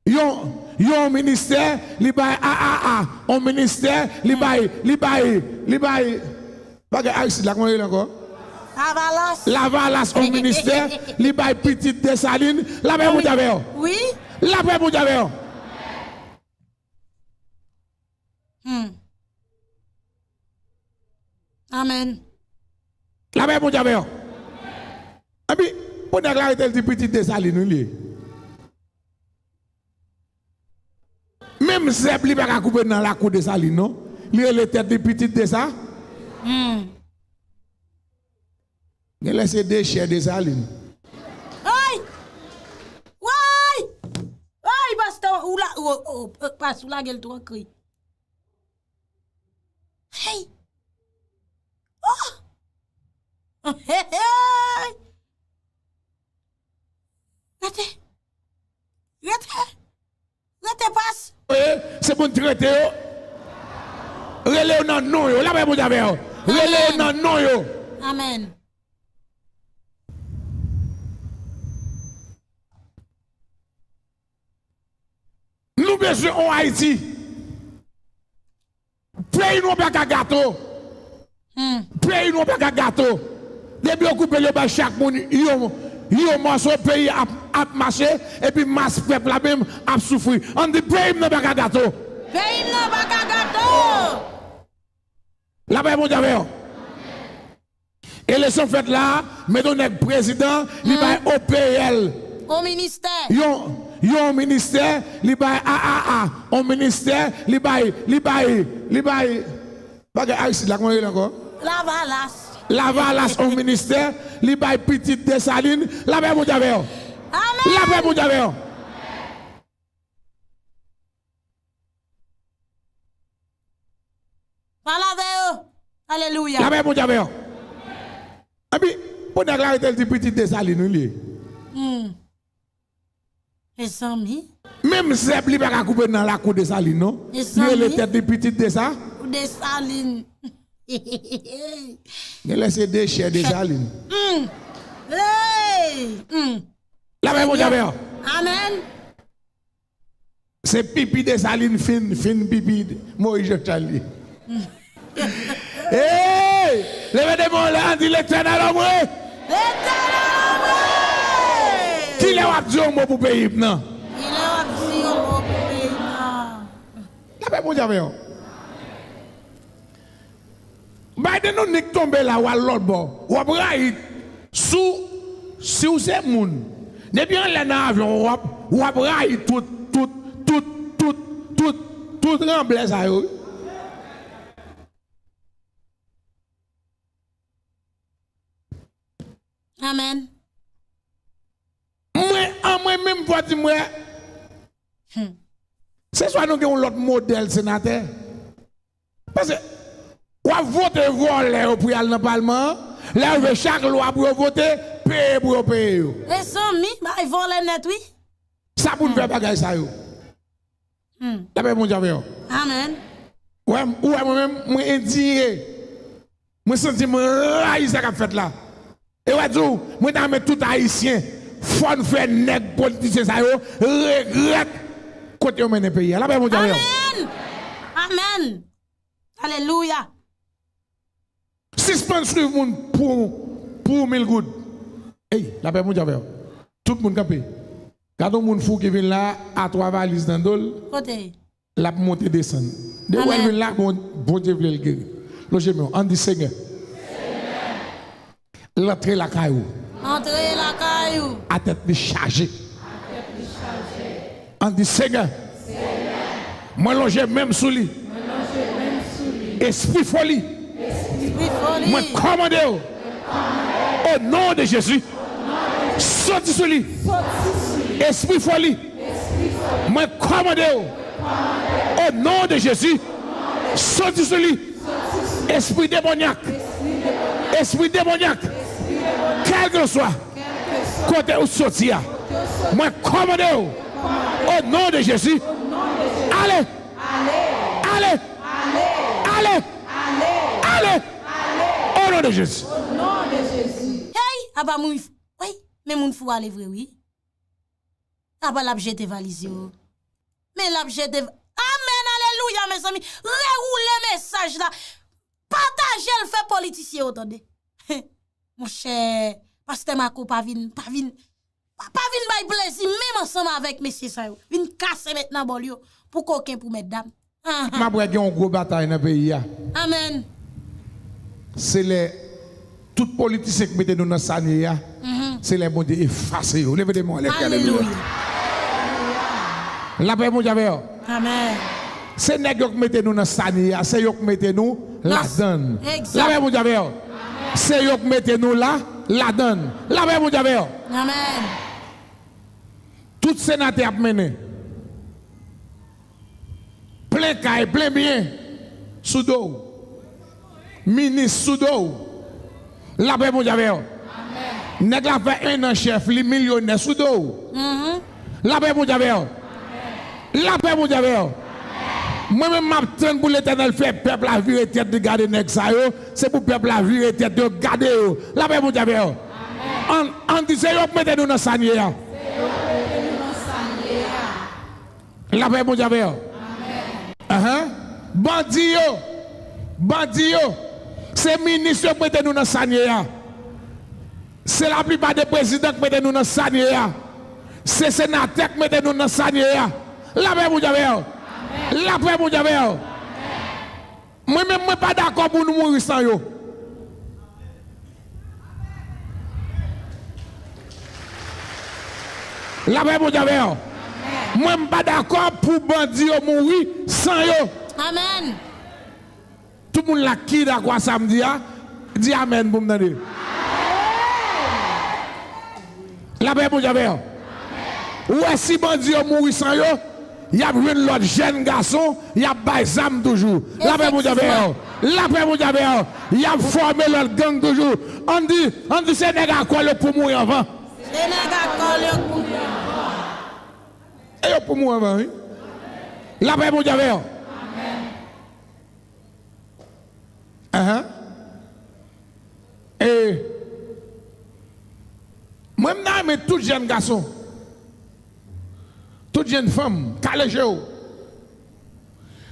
Yon, yon ministè, li bay A A A. Yon ministè, li bay, li bay, li bay, bagay Aristide la, kòman yo rele ankò? Lavalas. Lavalas, yon ministè, li bay pitit Desalin. Lapè Bondye avè yo. Wi. Lapè Bondye avè yo. Hmm. Amèn. Lapè Bondye avè yo. Epi, pou nèg la rete, l di pitit Desalin, wi, li ye. Menm zèb, li pa ka koupe nan lakou Desalin, non. Li rele tèt li pitit Desa. Hmm. Genlè se dechè Desalin. Ay! Way! Ay, pastè, ou la, ou, ou, ou, pastè, ou lage l twò kri. Hey! Oh! Hey, hey! Rete! Rete! Rete pas. Se pou n trete yo. Rele yo nan non yo. Lapè Bondye avè yo. Rele yo nan non yo. Amèn. Nou bezwen yon Ayiti. Peyi nou pa ka gato. Hmm. Peyi nou pa ka gato. Depi yo koupe l, yo bay chak moun yon, yon mòso, peyi ap, ap mache, epi mas pèp la menm ap soufri. Ann di, peyi m nan pa ka gato. Peyi m nan pa ka gate. Lapè Bondye avè w. Eleksyon fèt la, mete yon nèg prezidan, li bay O P L. On ministè. Yon, yon ministè, li bay A A A. On ministè, li bay, li bay, li bay. Bagay Aristide la, kòman rele ankò? Lavalas. Lavalas, on ministè, li bay pitit Desalin. Lapè Bondye avè w. Amèn. Lapè Bondye avè w. Pale avè yo. Alelouya. Lapè Bondye avè yo. Epi, pou nèg la rete, l di pitit Desalin, wi, li ye. Hmm. Mezanmi. Menm zèb, li pa ka koupe nan lakou Desalin, non. Li rele tèt li pitit Desa. Desalin. Gen lè se dechè Desalin. Hmm. Hey! Hmm. Lapè Bondye avè yo. Amèn. Se pipi Desalin fin, fin pipi Moyiz Jan Chal li. Hey! Leve de men w anlè, ann di, Letènèl omwe! Letènèl omwe! Kilè w ap di yon mo pou peyi m nan? Kilè w ap di yon mo pou peyi m nan? Lapè Bondye avè w. Biden ou nik tonbe la, w al lòt bò. W ap rayi sou, si w se moun. Depi anlè nan avyon, w ap, w ap rayi tout, tout, tout, tout, tout, tout ranblè sa yo. Amèn. Mwen, an mwen menm, fò di mwen, hmm, se swa nou gen yon lòt modèl senatè. Paske w ap vote vòlè yo pou y al nan palman an, lè yo jwe chak lwa pou yo vote, peye pou yo peye yo. Mezanmi, bay vòlè nèt, wi. Sa pou n fè bagay sa yo. Hmm. Lapè Bondye avè yo. Amèn. Ou wè, ou wè mwen menm, mwen endiye. Mwen santi mwen rayi sa k ap fèt la. E w a di w, mwen ta renmen tout Ayisyen, fò n fè nèg politisyen sa yo regrèt kote yo mennen peyi a. Lapè Bondye avè yo. Amèn. Amèn. Alelouya. Sispann swiv moun pou, pou mil goud. Ey, lapè Bondye avè w. Tout moun kanpe. Gade yon moun fou ki vin la a twa valiz nan do l. Kote? L ap monte desann. Depi w wè l vin la, bon, Bondye vle l geri. Lonje men w, ann di, Senyè, l antre lakay ou. Antre lakay ou. A tèt li chaje. Ann di, Senyè, mwen lonje men m sou li. Espri foli, mwen kòmande w, o non de Jezi, soti sou li. Espri foli, mwen kòmande w, o non de Jezi, soti sou li. Espri demonyak, espri demonyak, kèlkeswa kote ou soti a, mwen kòmande w, o non de Jezi, ale, ale, ale, ale, o non de Jezi. Hey, apa moun, wi, men moun fou ale vre, wi. Apa l ap jete valiz yo. Men l ap jete. Amèn, alelouya, mezanmi. Rewoule mesaj la. Pataje l, fè politisyen yo tande. Monchè, pastè Marco pa vin, pa vin, pa, pa vin bay plezi menm ansanm avèk mesye sa yo. Vin kase met nan bòl yo pou koken, pou mètdam. M ap wè gen yon gwo batay nan peyi a. Amèn. Se lè tout politisyen k mete nou nan sa n ye a, se lè Bondye efase yo. Leve de men w anlè, kri alelouya. Lapè Bondye avè yo. Amèn. Se nèg yo k mete nou nan sa n ye a, se yo k mete nou ladann. Lapè Bondye avè yo. Se yo k mete nou la, ladann. Lapè Bondye avè yo. Amèn. Tout senatè ap mennen. Plen kay, plen byen sou do w. Minis sou do w. Lapè Bondye avè w. Nèg la fè en an chèf, li milyonè sou do w. Lapè Bondye avè w. Lapè Bondye avè w. Mwen menm m ap tann pou Letènèl fè pèp la vire tèt li gade nèg sa yo. Se pou pèp la vire tèt yo gade yo. Lapè Bondye avè w. Ann, ann di se yo k mete nou nan sa n ye a. Lapè Bondye avè yo. Ahan. Bandi yo. Bandi yo. Se minis yo k mete nou nan sa n ye a. Se laplipa de prezidan k mete nou nan sa n ye a. Se senatè k mete nou nan sa n ye a. Lapè Bondye avè yo. Lapè Bondye avè w. Mwen menm, mwen pa dakò pou nou mouri san yo. Lapè Bondye avè w. Mwen, m pa dakò pou bandi yo mouri san yo. Amèn. Tout moun la ki dakò a sa m di a, di amèn pou m tande. Lapè Bondye avè w. Ou wè, si bandi yo mouri san yo, y ap jwenn lòt jèn gason, y ap bay zam toujou. Lapè Bondye avè w. Lapè Bondye avè w. Y ap fòme lòt gang toujou. Ann di, ann di se nèg a kòl yo k pou mouri anvan. Se nèg a kòl yo k pou mouri anvan. E yo k pou mouri anvan, wi. Lapè Bondye avè w. Ahan. E mwen, m ta renmen tout jèn gason, tout jèn fanm, kale je w.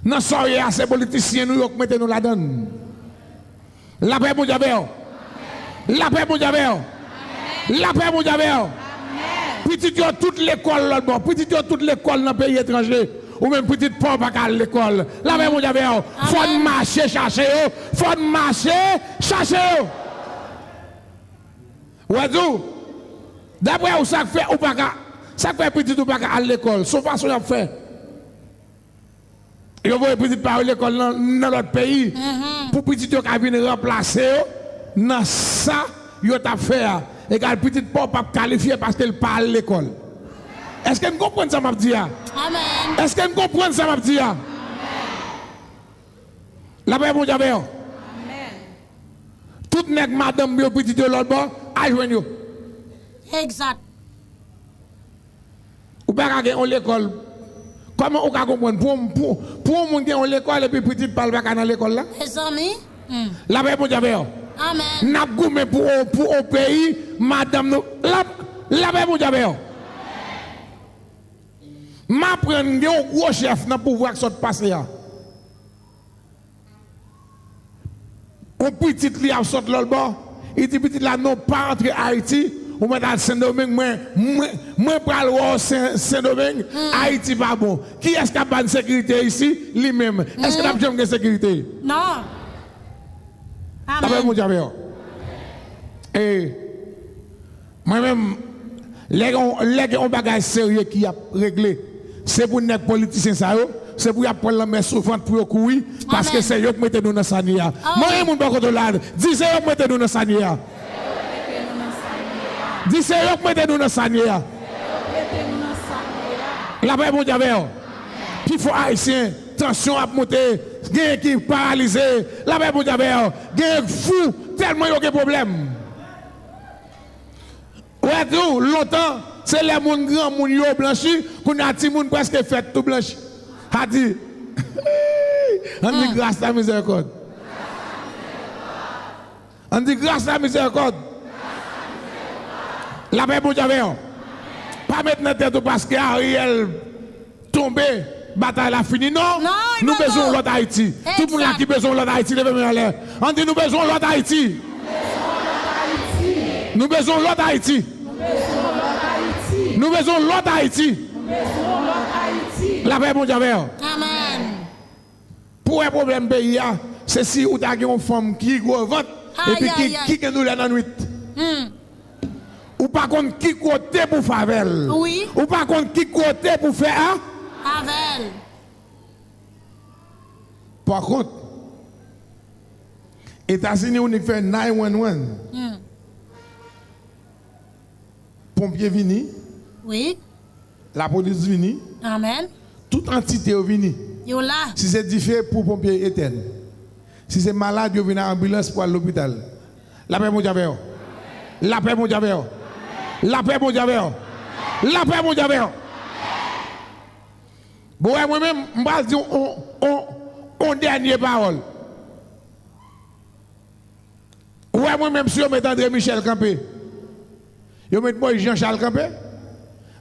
Nan sa w ye a, se politisyen nou yo k mete nou ladann. Lapè Bondye avè w. Lapè Bondye avè w. Lapè Bondye avè w. Pitit yo tout lekòl lòt bò. Pitit yo tout lekòl nan peyi etranje. Ou menm pitit pa w pa ka al lekòl. Lapè Bondye avè w. Fò n mache chache yo. Fò n mache chache yo. Ou wè di w, daprè ou, sa k fè ou pa ka, sa k fè pitit ou pa ka al lekòl? Se yon fason y ap fè. Yo voye pitit pa yo lekòl nan, nan lòt peyi pou pitit yo ka vin ranplase yo nan sa yo t ap fè a. Egal, pitit pa w p ap kalifye paske l pa al lekòl. Èske n konprann sa m ap di a? Amèn. Èske n konprann sa m ap di a? Lapè Bondye avè w. Amèn. Tout nèg madanm yo, pitit yo lòt bò, al jwenn yo. Egzak. Ou pa ka gen yon lekòl. Kòman ou ka konprann pou, pou, pou yon moun gen yon lekòl epi pitit pa l pa ka nan lekòl la? Mezanmi. Hmm. Lapè Bondye avè w. Amèn. N ap goumen pou, pou yon peyi, madanm nou. La, lapè Bondye avè w. M aprann gen yon gwo chèf nan pouvwa k sot pase a. Yon pitit li ap sot lòt bò, li di pitit la, "Non, pa antre Ayiti, ou mèt al Sendomeng, mwen, mwen, mwen pral wè w Sen, Sendomeng, Ayiti pa bon." Kiyès k ap ba n sekirite isi? Li menm. Èske n ap janm gen sekirite? Non. Amèn. Lapè Bondye avè w. E Mwen menm, lè gen, lè gen yon bagay serye ki ap regle, se pou nèg politisyen sa yo, se pou y ap pran lanmè sou vant pou yo kouri, paske se yo k mete nou nan sa n ye a. Mwen, yon moun bò kote w la, di se yo k mete nou nan sa n ye a. Di se yo k mete nou nan sa n ye a. Lapè Bondye avè w. Pifò Ayisyen, tansyon ap monte, genyen ki paralize. Lapè Bondye avè w. Genyen k fou, tèlman yo gen pwoblèm. Ou wè di w, lontan, se lè moun granmoun yo blanchi, kounye a timoun prèske fèt tou blanchi. A di, ann di gras la mizèrikòd. Ann di gras la mizèrikòd. Lapè Bondye avè w. Pa met nan tèt ou paske Ariel tonbe, batay la fini. Non, nou bezwen yon lòt Ayiti. Tout moun la ki bezwen yon lòt Ayiti, leve men anlè. Ann di nou bezwen yon lòt Ayiti. Nou bezwen yon lòt Ayiti. Nou bezwen yon lòt Ayiti. Lapè Bondye avè w. Amèn. Pou wè pwoblèm peyi a, se si ou ta gen yon fanm ki gwo vant, epi ki, ki gen doulè nan nwit. Ou pa konn ki kote pou fè avè l. Wi. Ou pa konn ki kote pou fè a. Avè l. Pa kont, Etazini inik fè nine one one. Ponpye vini. Wi. Lapolis vini. Amèn. Tout antite yo vini. Yo la. Si se dife, pou ponpye etèn. Si se malad, yo vin ak anbilans pou al lopital. Lapè Bondye avè w. Lapè Bondye avè w. Lapè Bondye avè w. Lapè Bondye avè w. Bon, wè, mwen menm, m pral di yon, yon, yon dènye pawòl. Ou wè mwen menm, si yo met André Michel kanpe, yo met Moïse Jean Charles kanpe,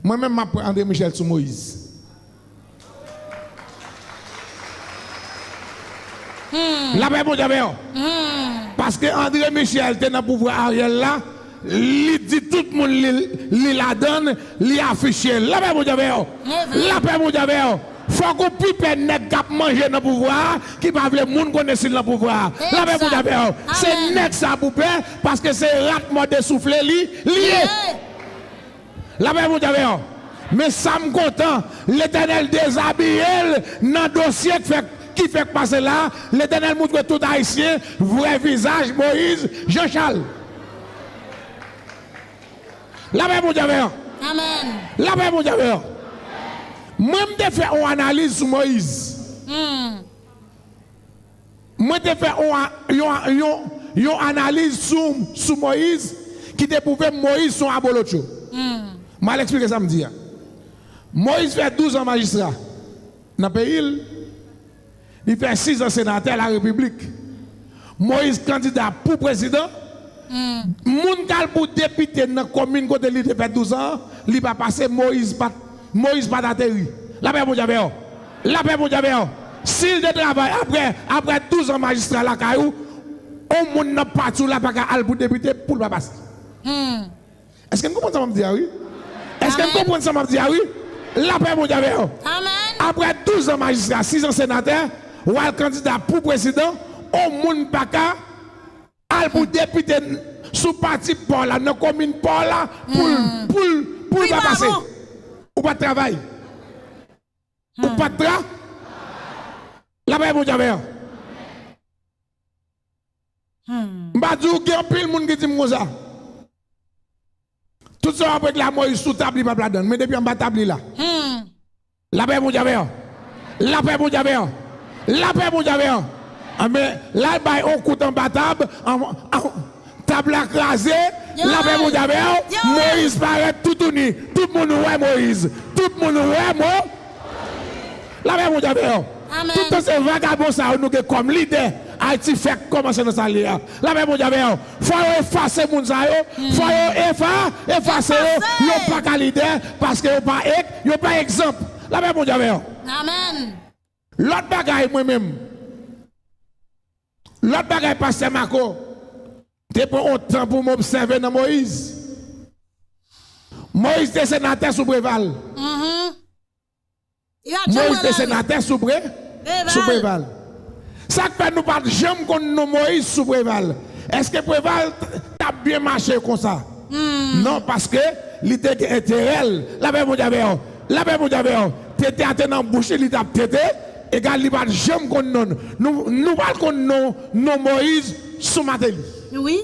mwen menm m ap pran André Michel sou Moïse. Lapè Bondye avè w. Paske André Michel te nan pouvwa Ariel la, li di tout moun li, li ladann, li afiche l. Lapè Bondye avè w. Lapè Bondye avè w. Fòk ou pi pè nèg k ap manje nan pouvwa a, ki pa vle moun konnen si l nan pouvwa a. Lapè Bondye avè w. Se nèg sa pou pè, paske se rat mòde soufle li, li ye. Lapè Bondye avè w. Men sa m kontan, Letènèl dezabiye l nan dosye k fèk, ki fèk pase la. Letènèl moutre tout Ayisyen vrè vizaj Moyiz Janchal. Lapè Bondye avè w. Amèn. Lapè Bondye avè w. Mwen, m te fè yon analiz sou Moyiz. Hmm. Mwen te fè yon, yon, yon, yon analiz sou, sou Moyiz ki te pwouve Moyiz se yon abolotcho. Hmm. M al eksplike sa m di a. Moyiz fè douz an majistra nan peyi l. Li fè sis an senatè larepiblik. Moyiz kandida pou prezidan. Hmm. Moun k al pou depite nan komin kote li te fè douz an, li pa pase, Moyiz pa t, Moyiz pa t ateri. Lapè Bondye avè w. Lapè Bondye avè w. Si l te travay apre, apre douz an majistra lakay ou, yon moun nan pati w la pa ka al pou depite pou l pa pase. Hmm. Èske n konprann sa m ap di a, wi? Èske n konprann sa m ap di a, wi? Lapè Bondye avè w. Amèn. Apre douz an majistra, sis an senatè, w al kandida pou prezidan, yon moun pa ka al pou depite sou pati pa w la, nan komin pa w la, pou l, pou l, pou l pa pase. Ou pa t travay. Ou pa t tra-, Lapè Bondye avè w. Hmm. M pa di w, gen anpil moun ki di m konsa. Tout sa w ap regle a Moyiz sou tab, li p ap ladan l. Men depi anba tab li la. Hmm. Lapè Bondye avè w. Lapè Bondye avè w. Lapè Bondye avè w. Anben, l al bay yon kout anba tab, an, an, tab la kraze, lapè Bondye avè w. Moyiz parèt toutouni. Tout moun wè Moyiz. Tout moun wè Mo-, Lapè Bondye avè w. Amèn. Toutan se vagabon sa yo nou gen kòm lidè. Ayiti fèk kòmanse nan sa l ye a. Lapè Bondye avè w. Fò yo efase moun sa yo. Fò yo efa-, efase yo. Efase. Yo pa ka lidè paske yo pa ek-, yo pa egzanp. Lapè Bondye avè w. Amèn. Lòt bagay, mwen menm. Lòt bagay, pastè Marco, te pran yon tan pou m obsève nan Moyiz. Moyiz te senatè sou Preval. Mhm. Moyiz te senatè sou Pre-, sou Preval. Sa k fè nou pa t janm konn non Moyiz sou Preval? Èske Preval t-, t ap byen mache konsa? Hmm. Non, paske li te gen enterè l. Lapè Bondye avè w. Lapè Bondye avè w. Tete a te nan bouch li, li t ap tete. Egal, li pa t janm konn non. Nou, nou pral konn non, non Moyiz sou Mateli. Wi.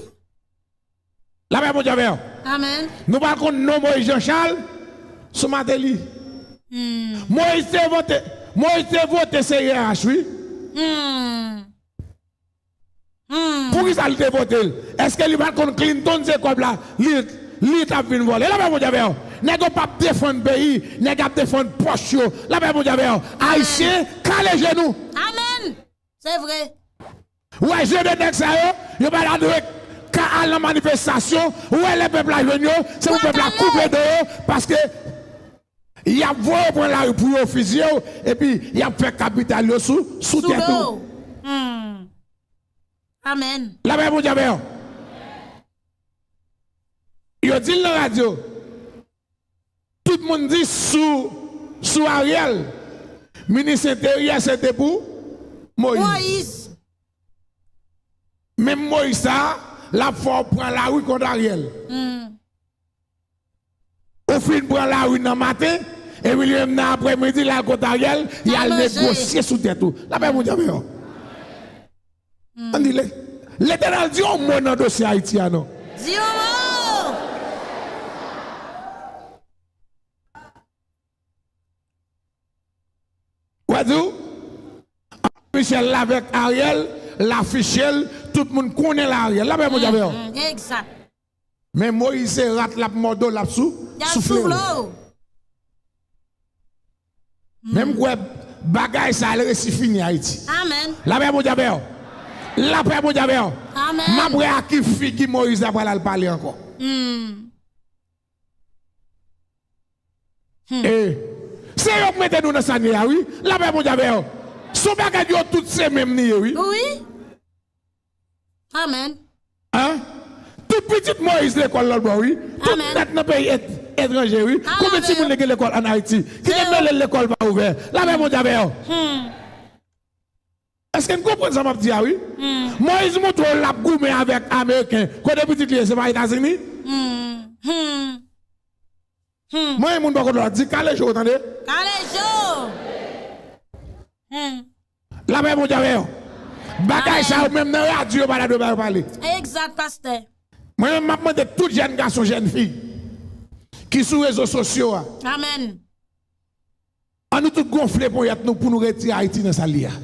Lapè Bondye avè w. Amèn. Nou pral konn non Moyiz Janchal sou Mateli. Hmm. Moyiz te vote, Moyiz te vote C I R H, wi. Hmm. Hmm. Poukisa li te vote l? Èske li pa t konn Clinton se kòb la li, li t ap vin vòlè? Lapè Bondye avè w. Nèg yo p ap defann peyi, nèg ap defann pòch yo. Lapè Bondye avè w. Amèn. Ayisyen, kale jenou. Amèn. Se vre. Ou wè jan de nèg sa yo, yo pa ta dwe ka al nan manifestasyon. Ou wè lè pèp la jwenn yo, se pou pèp la koupe do yo, paske y ap voye w pran lari pou yo fizye w, epi y ap fè kapital yo sou, sou tèt ou. Hmm. Amèn. Lapè Bondye avè w. Yo di l nan radyo. Tout moun di sou, sou Ariel, minis enteryè se te pou Moyiz. Moyiz. Menm Moyiz sa a, l ap fè w pran lari kont Ariel. Hmm. Ou fin pran lari nan maten, epi li menm nan aprèmidi, l al kot Ariel, y al negosye sou tèt ou. Lapè Bondye avè w. Hmm. Ann di, Letènèl di yon mo nan dosye Ayiti a non. Di yon mo! Ou wè di w? Michel la avèk Ariel, l afiche l, tout moun konnen l Ariel. Lapè Bondye avè w. Hmm, egzak. Men Moyiz se rat l ap mòde w, l ap sou, soufle w. Menm kwè bagay sa al resi fini Ayiti. Amèn. Lapè Bondye avè w. Lapè Bondye avè w. Amèn. M ap wè a ki figi Moyiz la pral al pale ankò. Hmm. Hmm. E se yo k mete nou nan sa n ye a, wi. Lapè Bondye avè w. Se yon bagay yo tout se menm ni ye, wi. Wi. Amèn. Hein? Tout pitit Moyiz lekòl lòt bò, wi. Tout nèt nan peyi et-, etranje, wi. Konbyen timoun li gen lekòl ann Ayiti ki te mele l lekòl pa ouvè? Lapè Bondye avè yo. Èske n konprann sa m ap di a, wi? Moyiz montre w l ap goumen avèk Ameriken. Kote pitit li ye, se pa Etazini? Mwen, moun bò kote w la, di kalejo, tande. Kalejo! Lapè Bondye avè yo. Bagay sa yo, menm nan radyo, yo pa ta dwe ba yo pale. Egzat, pastè. Mwen menm, m ap mande tout jèn gason, jèn fi ki sou rezo sosyo a. Amèn. An nou tout gonfle ponyèt nou pou nou retire Ayiti nan sa l ye a.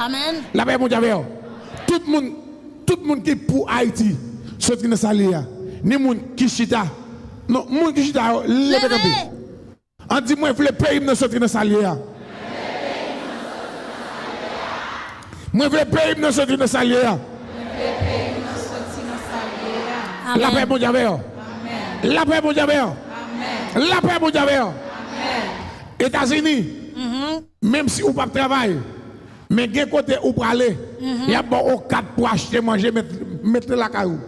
Amèn. Lapè Bondye avè yo. Tout moun, tout moun ki pou Ayiti soti nan sa l ye a. Ni moun ki chita. Non, moun ki chita yo, leve kanpe. An di, mwen vle peyi m nan soti nan sa l ye a. Mwen vle peyi m nan soti nan sa l ye a. Lapè Bondye avè yo. Lapè Bondye avè yo. Lapè Bondye avè yo. Etazini, menm si ou p ap travay, men gen kote ou prale, y ap ba w kat pou achte manje, met, met lakay ou.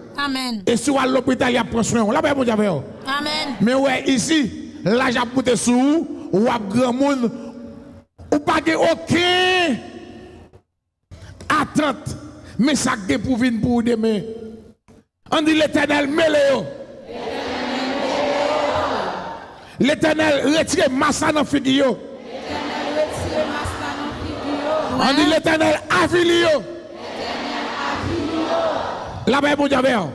E si w al lopital, y ap pran swen w. Lapè Bondye avè yo. Men w wè isi, laj ap moute sou ou, w ap granmoun, ou pa gen okenn atant, men sa k gen pou vin pou ou demen. Ann di, Letènèl mele yo. Letènèl retire mas la nan figi yo. Ann di, Letènèl avili yo. Lapè Bondye avè yo.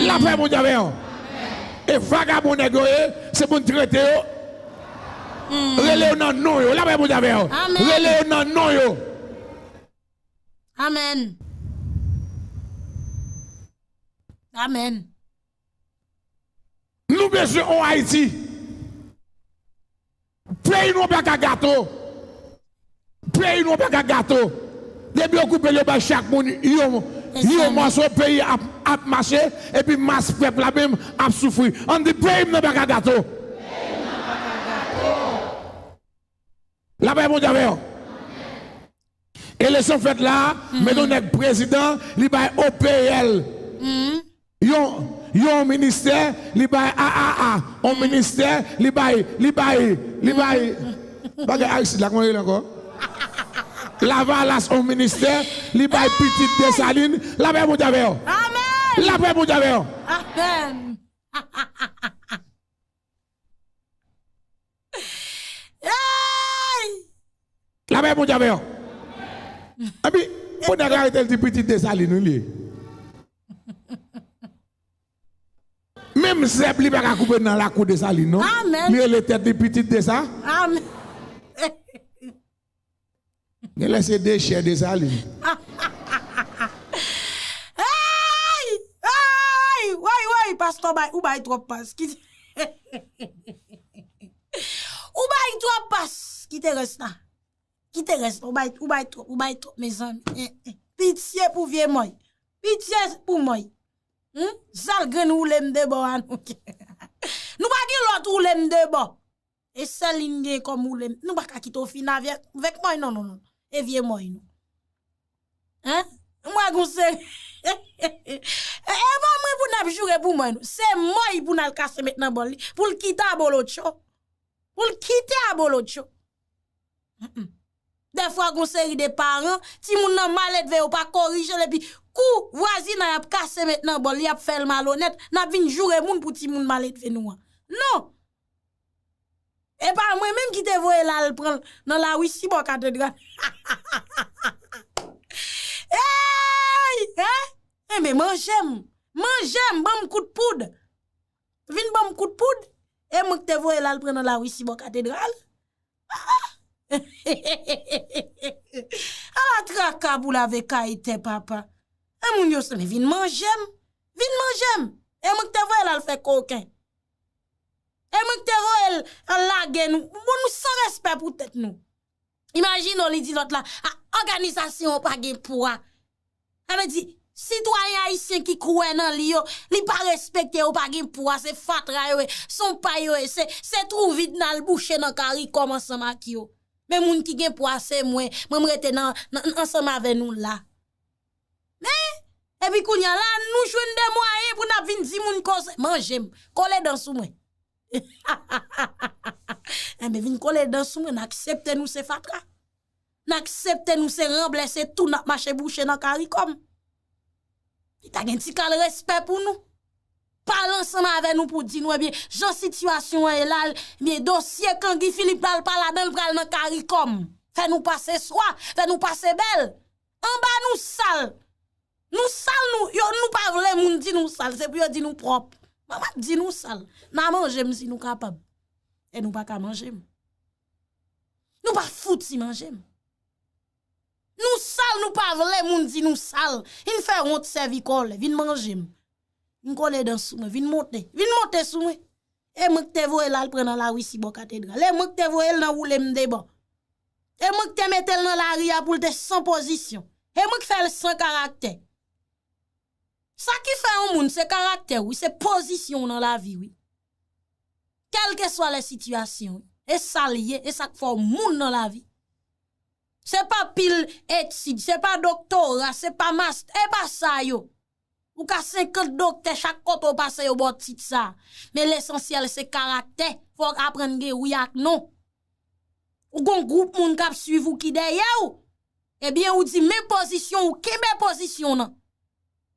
Lapè Bondye avè yo. E vagabon nèg yo ye, se pou n trete yo. Rele yo nan non yo. Lapè Bondye avè yo. Rele yo nan non yo. Amèn. Amèn. Nou bezwen yon Ayiti. Peyi nou pa ka gato. Peyi nou pa ka gato. Depi yo koupe l, yo bay chak moun yon, yon mòso, peyi ap, ap mache, epi mas pèp la menm ap soufri. Ann di, peyi m nan pa ka gato. Lapè Bondye avè yo. Eleksyon fèt la, men yon nèg prezidan, li bay O P L. Yon, yon ministè, li bay A A A. Yon ministè, li bay, li bay, li bay. Bagay Aristide la, kòman rele ankò? Lavalas, yon ministè, li bay pitit Desalin. Lapè Bondye avè yo. Lapè Bondye avè yo. Lapè Bondye avè yo. Epi, pou nèg la rete l di pitit Desalin, wi, li ye. Menm zèb li pa ka koupe nan lakou Desalin, non. Li rele tèt li pitit Desa. Genlè se dechè Desalin. Ay! Ay! Woy, woy, pastè, bay, ou bay twòp pas. Kite, ou bay twòp pas. Kite rès la. Kite rès la. Ou bay, ou bay twòp, ou bay twòp, mezanmi. Pitye pou vye mòy. Pitye pou mòy. Sèl grenn woule m de bò a nou. Nou pa gen lòt woule m de bò. E sèl li n gen kòm woule m. Nou pa ka kite w fin avèk, avèk mòy, non, non, non. E vye mòy nou. Hein? Mwen gon seri. E, e pa mwen pou n ap joure pou mòy nou. Se mòy pou n al kase met nan bòl li. Pou l kite abolotcho. Pou l kite abolotcho. Dèfwa gon seri de paran, timoun nan maledve yo pa korije l epi kou vwazinay ap kase met nan bòl, y ap fè l malonèt, n ap vin joure moun pou timoun maledve nou an. Non! E pa mwen menm ki te voye l al pran l nan Larisi bò katedral. Ey! Hein? Enben, manje m! Manje m! Ban m kout poud! Vin ban m kout poud! E mwen ki te voye l al pran nan Larisi bò katedral? Ala traka pou lave kay tè papa. E moun yo se men vin manje m. Vin manje m. E mwen ki te voye l al fè koken. E mwen ki te voye l al lage nou. Bon, nou san respè pou tèt nou. Imajine w, li di lòt la, a, òganizasyon an pa gen pwa. Sa vle di, sitwayen ayisyen ki kwè nan li yo, li pa respekte yo, pa gen pwa, se fatra yo ye, se yon pay yo ye, se, se twou vid n al bouche nan karikòm ansanm ak yo. Men moun ki gen pwa se mwen, mwen m rete nan, nan, ansanm avè nou la. Men, epi kounye a la, nou jwenn de mwayen pou n ap vin di moun koze, manje m, kole dan sou mwen. Enben, vin kole dan sou mwen, n aksepte nou se fatra. N aksepte nou se ranblè, se tou n ap mache bouche nan karikòm. Li ta gen ti kal respè pou nou. Pale ansanm avè nou pou di nou, ebyen, jan sitiyasyon an ye la, ebyen, dosye Kangi Filip la, l pa ladan, l pral nan karikòm. Fè nou pase swa, fè nou pase bèl. Anba nou sal. Nou sal, nou, yo, nou pa vle moun di nou sal, se pou yo di nou pwòp. Mwen, m ap di nou sal. N a manje m si nou kapab. E nou pa ka manje m. Nou pa fouti manje m. Nou sal, nou pa vle moun di nou sal. Vin fè wont, sèvi kòlè, vin manje m. Vin kole dan sou mwen, vin monte. Vin monte sou mwen. E mwen ki te voye l al pran nan Larisi bò katedral. E mwen ki te voye l nan woule m de bò. E mwen ki te mete l nan lari a pou l te san pozisyon. E mwen ki fè l san karaktè. Sa ki fè yon moun, se karaktè w, wi, se pozisyon w nan lavi, wi. Kèlkeswa lè sitiyasyon, wi. E sa l ye, e sa k fè w moun nan lavi. Se pa pil etid, se pa doktora, se pa mastè, e pa sa yo. Ou ka senkant doktè, chak kote w pase yo ba w tit sa. Men lesansyèl se karaktè. Fò w aprann gen wi ak non. Ou gon gwoup moun k ap swiv ou ki dèyè w. Ebyen, ou di men pozisyon, ou kenbe pozisyon nan.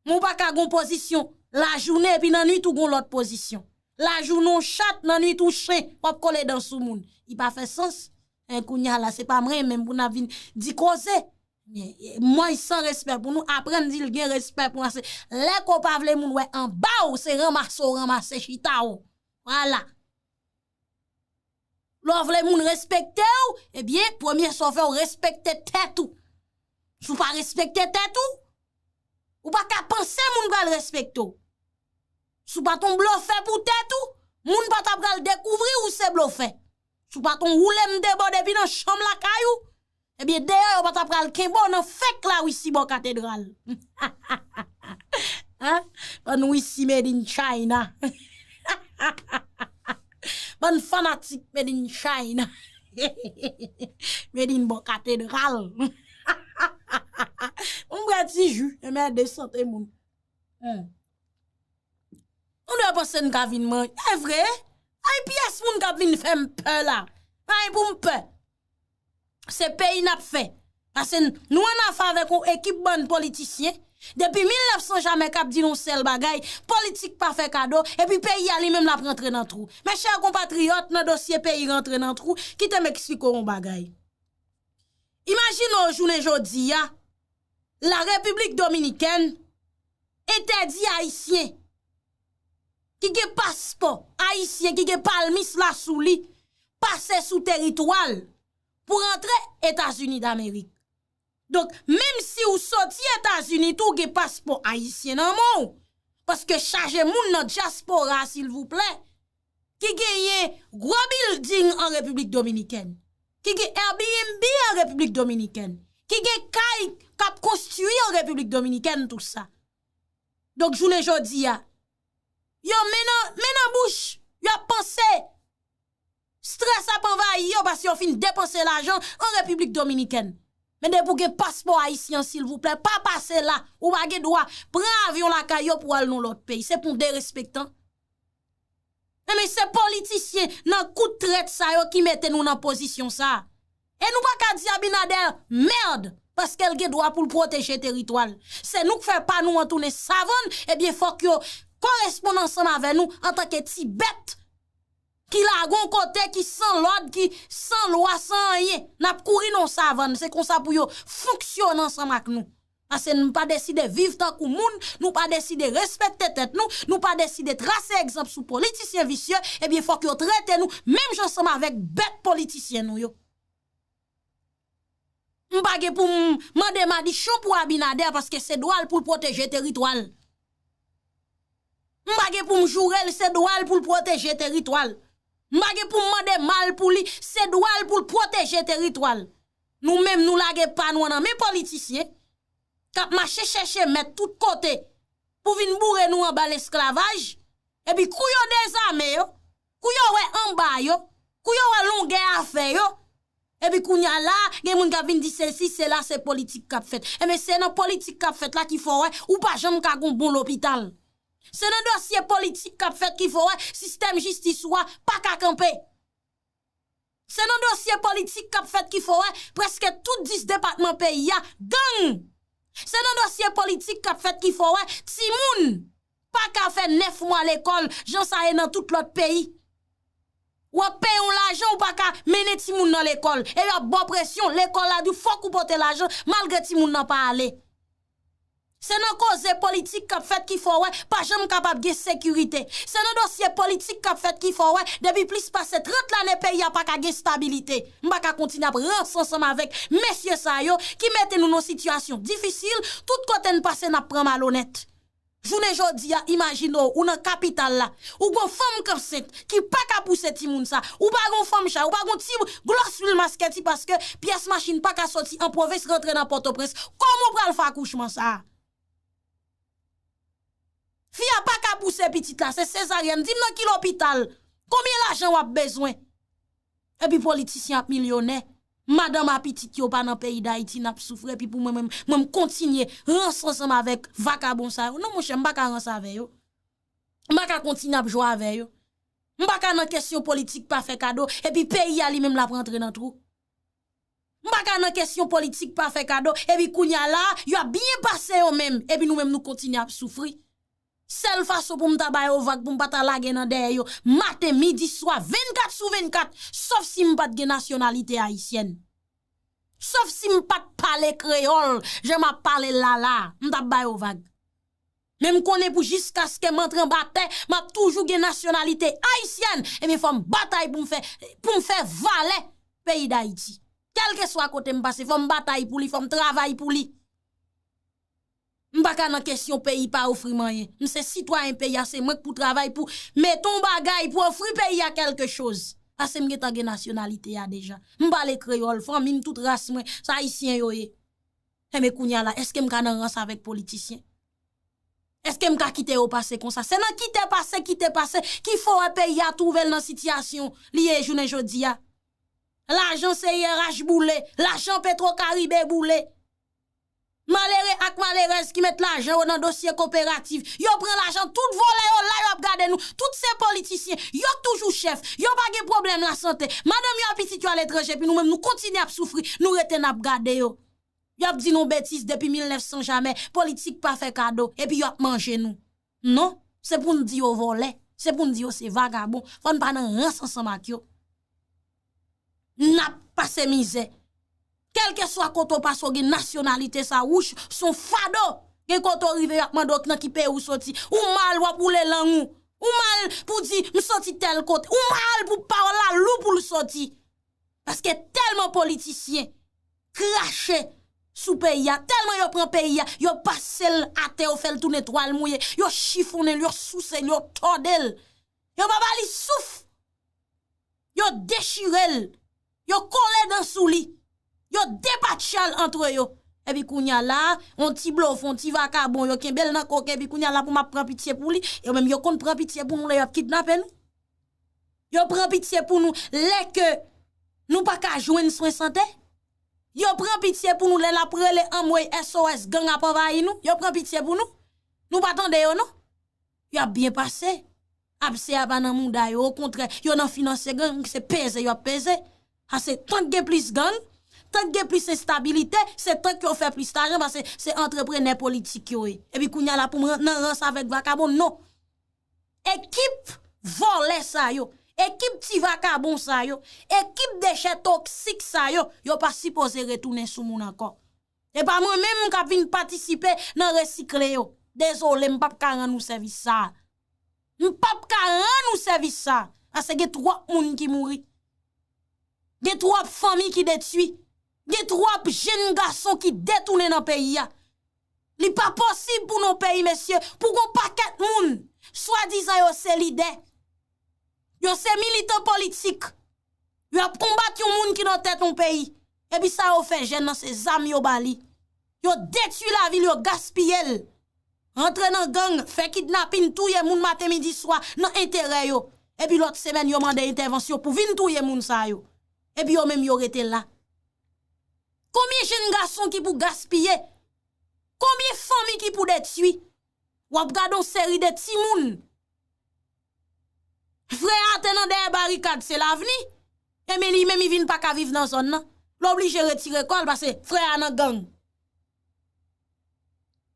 Men ou pa ka gon pozisyon lajounen epi nan nwit ou gon lòt pozisyon. Lajounen w chat, nan nwit ou chen, w ap kole dan sou moun. Li pa fè sans. En, kounye a la, se pa mwen menm pou n ap vin di koze. Men, e, mwen san respè pou nou, aprann di l gen respè pou nou. Se lè ke w pa vle moun wè anba w, se ranmase w ranmase chita w. Vwala. Lè w vle moun respekte w, ebyen, premye sa w fè, w respekte tèt ou. Si w pa respekte tèt ou, ou pa ka panse moun pral respekte w. Si w pa t on blofè pou tèt ou, moun pa ta pral dekouvri w se blofè. Si w pa t on woule m de bò depi nan chanm lakay ou, ebyen, deyò yo pa ta pral kenbe w nan fèk Larisi bò katedral. Hein? Bann Wisi made in China. Bann fanatik made in China. Made in bò katedral. Mwen bwè ti ji, e mède sante moun. Hmm. Nou dwe panse n ka vin manje. E vre, ay pyès moun k ap vin fè m pè la. Pa gen pou m pè. Se peyi n ap fè. Paske n, nou ann afè avèk yon ekip bann politisyen. Depi mil nèf san jamè k ap di n yon sèl bagay, politik pa fè kado, epi peyi a li menm l ap rantre nan twou. Mes chers compatriotes, nan dosye peyi rantre nan twou, kite m eksplike w yon bagay. Imajine w jounen jodi a, la Repiblik Dominikèn entèdi Ayisyen ki gen paspò ayisyen, ki gen palmis la sou li, pase sou teritwa l pou rantre Etazini Damerik. Donk, menm si w soti Etazini tou, w gen paspò ayisyen nan men w. Paske chaje moun nan dyaspora a, silvouplè, ki genyen gwo bilding an Repiblik Dominikèn, ki gen Airbnb an Repiblik Dominikèn, ki gen kay k ap konstwi an Repiblik Dominikèn, tou sa. Donk, jounen jodi a, yo men nan, men nan bouch, y ap panse. Estrès ap anvayi yo paske yo fin depanse lajan an Repiblik Dominikèn. Men depi w gen paspò ayisyen an, silvouplè, pa pase la. Ou pa gen dwa pran avyon lakay yo pou w al nan lòt peyi. Se pou w derespektan. Enben, se politisyen nan kout trèt sa yo ki mete nou nan pozisyon sa a. E nou pa ka di Abinader mèd, paske l gen dwa pou l pwoteje teritwa l. Se nou k fè pa nou an tounen savann, ebyen, fòk yo koresponn ansanm avè nou antanke ti bèt ki lage yon kote, ki san lòd, ki san lwa, san anyen. N ap kouri nan yon savann, se konsa pou yo fonksyone ansanm ak nou. Paske nou pa deside viv tankou moun, nou pa deside respekte tèt nou, nou pa deside trase egzanp sou politisyen visye, ebyen fòk yo trete nou menm jan ansanm avèk bèt politisyen nou yo. M pa gen pou m mande madichon pou Abinader paske se dwa l pou l pwoteje teritwa l. M pa gen pou m joure l, se dwa l pou l pwoteje teritwa l. M pa gen pou m mande mal pou li, se dwa l pou l pwoteje teritwa l. Nou menm, nou lage pa nou an nan men politisyen k ap mache chèche mèt tout kote pou vin boure nou anba lesklavaj. Epi kou yo dezame yo, kou yo wè anba yo, kou yo wè longè afè yo, epi kounye a la, gen moun k ap vin di sesi, sela, se politik k ap fèt. Enben, se nan politik k ap fèt la ki fè w wè ou pa janm ka gon bon lopital. Se nan dosye politik k ap fèt ki fè w wè sistèm jistis ou a pa ka kanpe. Se nan dosye politik k ap fèt ki fè w wè prèske tout dis depatman peyi a gang. Se nan dosye politik k ap fèt ki fè w wè timoun pa ka fè nèf mwa lekòl, jan sa ye nan tout lòt peyi. W ap peye yon lajan, ou pa ka mennen timoun nan lekòl. E y ap ba w presyon, lekòl la di w fòk ou pote lajan, malgre timoun nan pa ale. Se nan koze politik k ap fèt ki fè w wè pa janm kapab gen sekirite. Se nan dosye politik k ap fèt ki fè w wè depi plis pase trant lane peyi a pa ka gen estabilite. M pa ka kontinye ap ranse ansanm avèk mesye sa yo ki mete nou nan sitiyasyon difisil, tout kote n pase n ap pran malonèt. Jounen jodi a, imajine w, ou nan kapital la, ou gon fanm k ansent ki pa ka pouse timoun sa, ou pa gon fanm chay, ou pa gon ti glòs lwil masketi paske pyès machin pa ka soti an pwovens rantre nan Pòtoprens. Kòman w pral fè akouchman sa a? Fi a pa ka pouse pitit la, se sezaryèn. Di m nan ki lopital? Konbyen lajan w ap bezwen? Epi politisyen ap milyonè. Madanm a pitit yo pa nan peyi Dayiti, n ap soufri. Epi pou mwen menm, mwen m kontinye ranse ansanm avèk vakabon sa yo. Non, monchè, m pa ka ranse avè yo. M pa ka kontinye ap jwe avè yo. M pa ka nan kesyon politik pa fè kado, epi peyi a li menm l ap rantre nan twou. M pa ka nan kesyon politik pa fè kado, epi kounye a la, y ap byen pase yo menm, epi nou menm nou kontinye ap soufri. Sèl fason pou m ta ba yo vag, pou m pa ta lage nan dèyè yo, maten, midi, swa, vennkat sou vennkat, sòf si m pa t gen nasyonalite ayisyèn. Sòf si m pa t pale kreyòl, jan m ap pale l la la, m t ap ba yo vag. Men m konnen pou jiskaske m antre anba tè, m ap toujou gen nasyonalite ayisyèn. Ebyen, fò m batay pou m fè, pou m fè valè peyi Dayiti. Kèlkeswa kote m pase, fò m batay pou li, fò m travay pou li. M pa ka nan kesyon peyi pa ofri m anyen. M se sitwayen peyi a, se mwen k pou travay pou mete yon bagay pou ofri peyi a kèlke choz. Paske m gentan gen nasyonalite a deja. M pale kreyòl, fanmi m, tout ras mwen, se ayisyen yo ye. Enben kounye a la, èske m ka nan rans avèk politisyen? Èske m ka kite yo pase konsa? Se nan kite pase, kite pase, ki fè w wè peyi a twouve l nan sitiyasyon li ye jounen jodi a. Lajan C I R H boule, lajan Petro Caribe boule. Malere ak malerèz ki met lajan yo nan dosye koperativ, yo pran lajan, tout vòlè yo la, y ap gade nou, tout se politisyen, yo k toujou chèf, yo pa gen pwoblèm lasante, madanm yo ak pitit yo aletranje, epi nou menm nou kontinye ap soufri, nou rete n ap gade yo. Y ap di nou betiz depi mil nèf san jamè, politik pa fè kado, epi y ap manje nou. Non, se pou n di yo vòlè, se pou n di yo se vagabon, fò n pa nan rans ansanm ak yo. N ap pase mizè. Kèlkeswa kote w pase, w gen nasyonalite sa, wouch, se yon fado. Gen kote w rive, y ap mande w nan ki peyi w soti. Ou mal, w ap woule lang ou. Ou mal pou di, m soti tèl kote. Ou mal pou pawòl la lou pou l soti. Paske tèlman politisyen krache sou peyi a, tèlman yo pran peyi a, yo pase l atè, yo fè l tounen twal mouye, yo chifonnen l, yo souse l, yo tòde l. Yo pa ba li souf. Yo dechire l. Yo kole dan sou li. Yo depatche l antre yo. Epi kounye a la, yon ti blofon, yon ti vakabon, yo kenbe l nan koken, epi kounye a la pou m ap pran pitye pou li. Yo menm yo konn pran pitye pou nou lè y ap kidnape nou. Yo pran pitye pou nou lè ke nou pa ka jwenn swen sante. Yo pran pitye pou nou lè l ap rele anmwey S O S gang ap anvayi nou. Yo pran pitye pou nou. Nou pa tande yo non. Y ap byen pase. Abse a pa nan mouda yo, okontrè, yo nan finanse gang, se peze y ap peze. Paske tank gen plis gang, tank gen plis enstabilite, se tank yo fè plis lajan, paske se antreprenè politik yo ye. Epi kounye a la pou m nan rans avèk vakabon, non. Ekip vòlè sa yo, ekip ti vakabon sa yo, ekip dechè toksik sa yo, yo pa sipoze retounen sou moun ankò. E pa mwen menm k ap vin patisipe nan resikle yo. Dezole, m p ap ka rann ou sèvis sa a. M p ap ka rann ou sèvis sa a. Paske gen twòp moun ki mouri. Gen twòp fanmi ki detwi. Gen twòp jenn gason ki detounen nan peyi a. Li pa posib pou nou peyi, mesye, pou gon pakèt moun, swadizan yo se lidè, yo se militan politik, yo ap konbat yon moun ki nan tèt yon peyi. Epi sa yo fè jèn nan, se zam yo ba li. Yo detwi lavi l, yo gaspiye l. Rantre nan gang, fè kidnapin, touye moun maten, midi, swa, nan enterè yo. Epi lòt semèn, yo mande entèvansyon pou vin touye moun sa yo. Epi yo menm, yo rete la. Konbyen jenn gason ki pou gaspiye? Konbyen fanmi ki pou detwi? W ap gade yon seri de timoun. Frè a te nan dèyè barikad, se lavni. Ebyen, li menm, li vin pa ka viv nan zòn nan. L oblije retire kò l, paske frè a nan gang.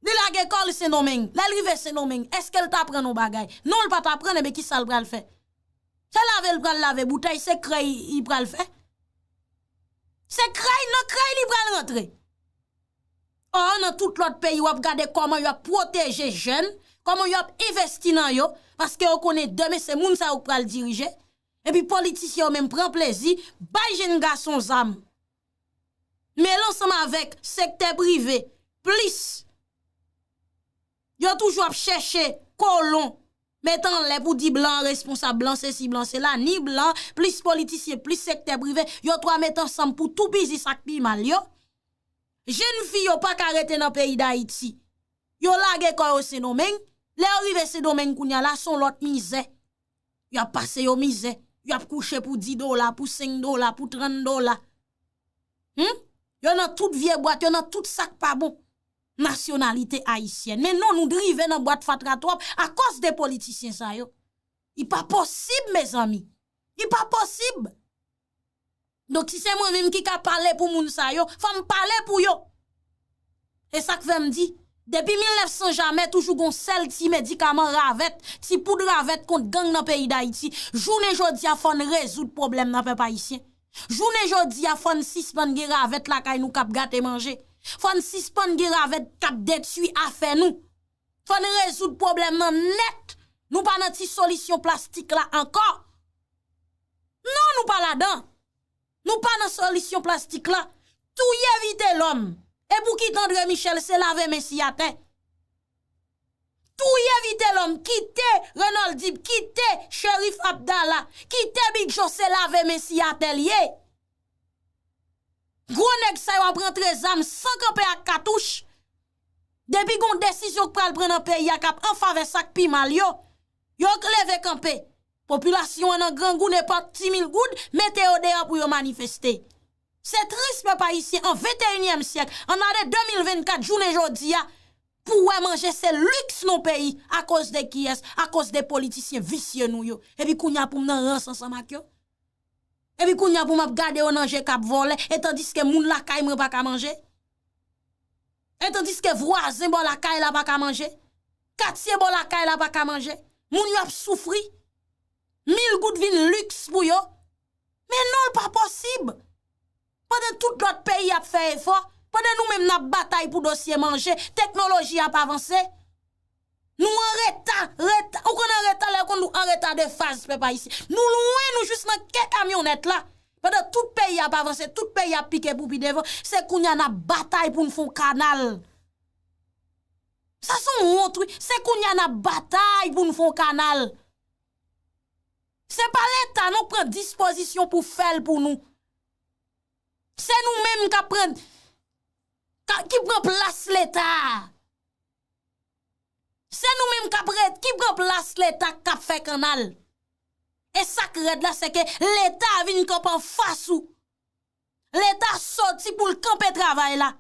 Li lage kò l Sendomeng. Lè l rive Sendomeng, èske l t aprann yon bagay? Non, l pa t aprann, ebyen, ki sa l pral fè? Se lave l pral lave boutèy, se krèy li pral fè? Se krèy, nan krèy li pral rantre. Ò, nan tout lòt peyi, w ap gade kòman y ap pwoteje jèn, kòman y ap envesti nan yo, paske yo konnen demen se moun sa yo k pral dirije. Epi politisyen yo menm pran plezi, bay jèn gason zam. Men l ansanm avèk sektè prive, plis. Yo toujou ap chèche kolon, met anlè pou di blan responsab, blan sesi, blan sela, ni blan, plis politisyen, plis sektè prive, yo twa met ansanm pou toupizi sa k pi mal yo. Jèn fi yo pa ka rete nan peyi Dayiti. Yo lage kò yo Sendomeng. Lè yo rive Sendomeng kounye a la, se yon lòt mizè. Y ap pase yo mizè. Y ap kouche pou dis dola, pou senk dola, pou trant dola. Hmm? Yo nan tout vye bwat, yo nan tout sa k pa bon. Nasyonalite ayisyèn. Men non, nou rive nan bwat fatra twòp akoz de politisyen sa yo. Li pa posib, mezanmi. Li pa posib. Donk, si se mwen menm ki ka pale pou moun sa yo, fò m pale pou yo. E sa k fè m di, depi mil nèf san jamè, toujou gon sèl ti medikaman ravèt, ti poud ravèt kont gang nan peyi Dayiti. Jounen jodi a, fò n rezoud pwoblèm nan, pèp ayisyen. Jounen jodi a, fò n sispann gen ravèt lakay nou k ap gate manje. Fò n sispann gen ravèt k ap detwi afè nou. Fò n rezoud pwoblèm nan nèt. Nou pa nan ti solisyon plastik la ankò. Non, nou pa ladan. Nou pa nan solisyon plastik la. Touye Vitelòm. E pou kite André Michel, se lave men si atè. Touye Vitelòm, kite Renold Dib, kite Cherif Abdallah, kite Big Joe, se lave men si atè l ye. Gwo nèg sa yo ap rantre zam san kanpe ak katouch. Depi gon desizyon k pral pran nan peyi a k ap an favè sa k pi mal yo, yo leve kanpe. Popilasyon an nan grangou, nenpòt ti mil goud, mete yo deyò pou yo manifeste. Se tris, pèp ayisyen, an venteyinyèm syèk, an ane de mil vennkat, jounen jodi a, pou w wè manje se liks nan peyi, akoz de kiyès? Akoz de politisyen visye nou yo. Epi kounye a pou m nan rans ansanm ak yo? Epi kounye a pou m ap gade yo nan je k ap vòlè, e tandiske moun lakay mwen pa ka manje? E tandiske vwazen bò lakay la pa ka manje? Katye bò lakay la pa ka manje? Moun yo ap soufri? Mil goud vin liks pou yo? Men non, l pa posib. Pandan tout lòt peyi ap fè efò, pandan nou menm n ap batay pou dosye manje, teknoloji ap avanse. Nou an reta, reta, ou konn an reta, lè yo konn nou an reta de faz, pèp ayisyen. Nou lwen, nou jis nan ke kamyonèt la. Pandan tout peyi ap avanse, tout peyi ap pike pou pi devan, se kounye a n ap batay pou n fè yon kanal. Sa se yon wont, wi. Se kounye a n ap batay pou n fè yon kanal. Se pa Leta non k pran dispozisyon pou fè l pou nou. Se nou menm k ap pran, ka, ki pran plas Leta a. Se nou menm k ap ret, ki pran plas Leta k ap fè kanal. E sa k rèd la, se ke Leta vin kanpe anfas ou. Leta soti pou l kanpe travay la.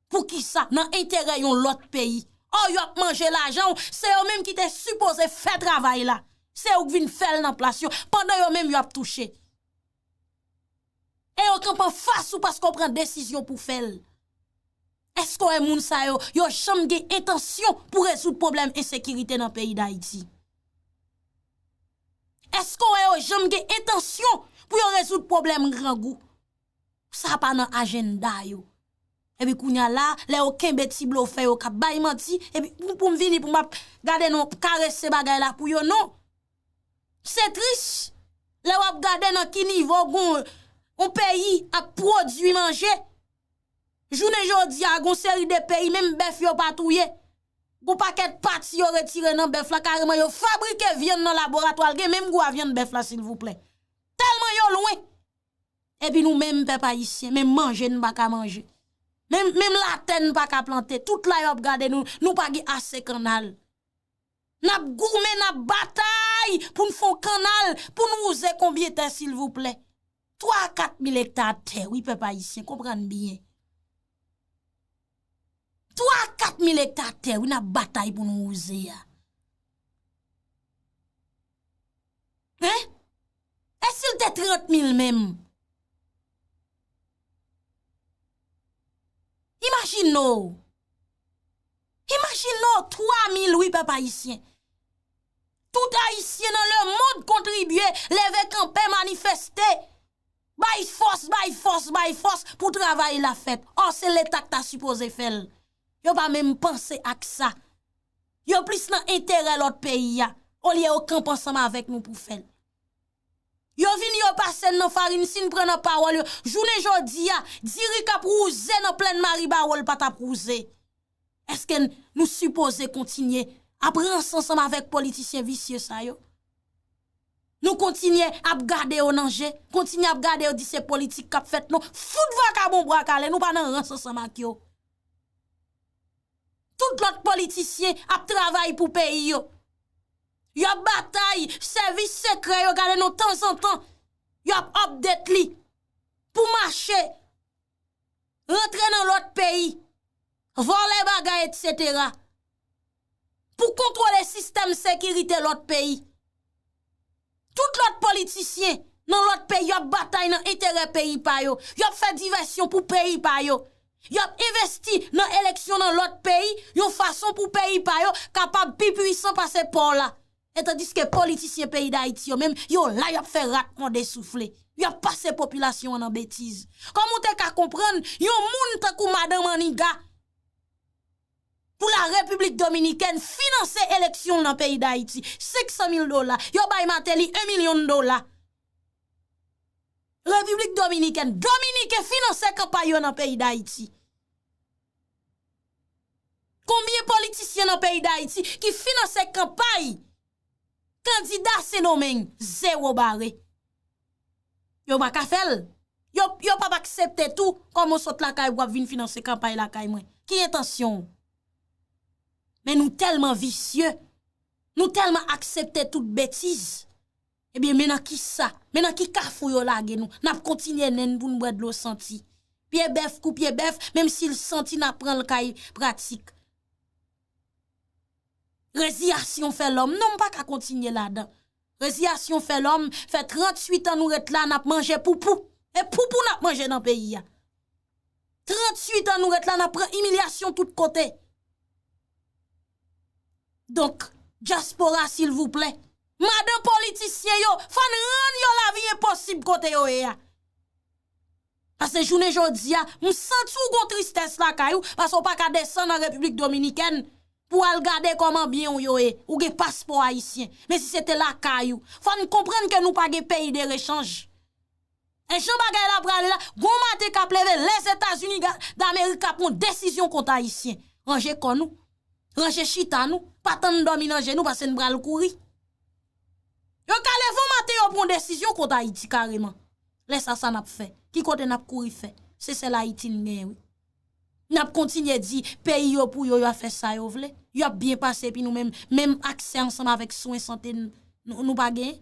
Poukisa? Nan enterè yon lòt peyi. Ò, yo ap manje lajan w, se yo menm ki te sipoze fè travay la. Se ou k vin fè l nan plas yo, pandan yo menm yo ap touche. E yo kanpe anfas ou paske w pran desizyon pou fè l. Èske w wè moun sa yo, yo janm gen entansyon pou rezoud pwoblèm ensekirite nan peyi Dayiti? Èske w wè yo janm gen entansyon pou yo rezoud pwoblèm grangou? Sa pa nan ajanda yo. Epi kounye a la, lè yo kenbe ti blofè yo k ap bay manti, epi pou, pou m vini, pou m ap gade nou karese bagay la pou yo, non. Se tris, lè w ap gade nan ki nivo gon, yon peyi ap pwodui manje. Jounen jodi a, gon seri de peyi, menm bèf yo pa touye. Gon pakèt pati yo retire nan bèf la, kareman yo fabrike vyann nan laboratwa, l gen menm gou a vyann bèf la, silvouplè. Tèlman yo lwen. Epi nou menm, pèp ayisyen, menm manje n pa ka manje. Menm, menm latè n pa ka plante. Tout la yo ap gade nou, nou pa gen ase kannal. N ap goumen, n ap batay pou n fè yon kannal, pou n wouze konbyen tè, silvouplè? Twa a kat mil ekta tè, wi, pèp ayisyen, konprann byen. Twa a kat mil ekta tè, wi, n ap batay pou nou wouze a. Hein? E si l te trant mil menm? Imajine w. Imajine w, twa mil, wi, pèp ayisyen. Tout ayisyen nan lemonn kontribye, leve kanpe, manifeste. Bay fòs, bay fòs, bay fòs pou travay la fèt. Ò, se Leta k ta sipoze fè l. Yo pa menm panse ak sa. Yo plis nan enterè lòt peyi a, olye yo kanpe ansanm avèk nou pou fè l. Yo vini, yo pase n nan farin, si n pran nan pawòl yo. Jounen jodi a, diri k ap wouze nan plèn Maribawo, l pa t ap wouze. Èske n, nou sipoze kontinye ap ranse ansanm avèk politisyen visye sa yo? Nou kontinye ap gade yo nan je, kontinye ap gade yo, di se politik k ap fèt. Non, fout vakabon bwa kale, nou pa nan ranse ansanm ak yo. Tout lòt politisyen ap travay pou peyi yo. Y ap batay, sèvis sekrè yo, gade nou tanzantan. Y ap update li pou mache, rantre nan lòt peyi, vòlè bagay, etsetera. Pou kontwole sistèm sekirite lòt peyi. Tout lòt politisyen nan lòt peyi, y ap batay nan enterè peyi pa yo. Y ap fè divèsyon pou peyi pa yo. Y ap envesti nan eleksyon nan lòt peyi, yon fason pou peyi pa yo kapab pi pwisan pase pa w la. E tandiske politisyen peyi Dayiti yo menm, yo la, y ap fè rat mòde soufle. Y ap pase popilasyon an nan betiz. Kòman w te ka konprann yon moun tankou madan Maniga, pou la Repiblik Dominikèn finanse eleksyon l nan peyi Dayiti? Senk san mil dola. Yo bay Martelly en milyon dola. Repiblik Dominikèn, Dominiken finanse kanpay yo nan peyi Dayiti. Konbyen politisyen nan peyi Dayiti ki finanse kanpay kandida Sendomeng? Zewo bare. Yo pa ka fè l. Yo, yo p ap aksepte tou, kòman w sot lakay ou ap vin finanse kanpay lakay mwen? Ki entansyon w? Men nou tèlman visye, nou tèlman aksepte tout betiz. Ebyen, men nan ki sa, men nan ki kafou yo lage nou? N ap kontinye nen n pou n bwè dlo santi. Pye bèf kou pye bèf, menm si l santi, n ap pran l kay pratik. Reziyasyon fè lòm. Non, m pa ka kontinye ladan. Reziyasyon fè lòm, fè tranntuit an nou ret la, n ap manje poupou. E poupou n ap manje nan peyi a. Tranntuit an nou ret la, n ap pran imilyasyon tout kote. Donk, dyaspora, silvouplè, madan politisyen yo, fò n rann yo lavi enposib kote yo ye a. Paske jounen jodi a, m santi w gon tristès lakay ou, paske w pa ka desann an Repiblik Dominikèn pou w al gade kòman byen w yo ye. Ou gen paspò ayisyen. Men si se te lakay ou, fò n konprann ke nou pa gen peyi de rechanj. E jan bagay la prale la, gon maten k ap leve, Lèzetazini ga-, Damerik ka pran desizyon kont Ayisyen. Ranje kò nou, ranje chita nou, pa tann dòmi nan je nou, paske n pral kouri. Yo ka leve yon maten, yo pran desizyon kont Ayiti kareman. Lè sa, sa n ap fè? Ki kote n ap kouri fè? Se sèl Ayiti n genyen, wi. N ap kontinye di peyi yo pou yo, y ap fè sa yo vle. Y ap byen pase, epi nou menm, menm aksè ansanm avèk swen sante n, nou, nou pa genyen.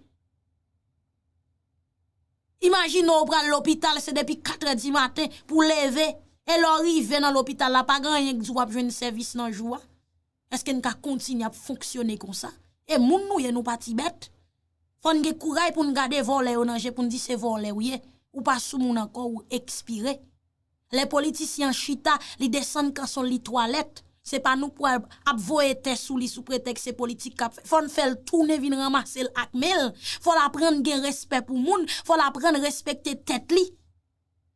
Imajine w pral lopital, se depi katrè di maten pou w leve. E lè w rive nan lopital la, pa gen anyen k di w ap jwenn sèvis nan jou a. Èske n ka kontinye ap fonksyone konsa? E moun nou ye, nou pa ti bèt. Fò n gen kouray pou n gade vòlè yo nan je, pou n di se vòlè w ye. Ou pa sou moun ankò, ou ekspire. Lè politisyen an chita, li desann kanson l, li twalèt. Se pa nou pou al ap voye tè sou li sou pretèks se politik k ap fè. Fò n fè l tounen vin ranmase l ak men l. Fò l aprann gen respè pou moun. Fò l aprann respekte tèt li.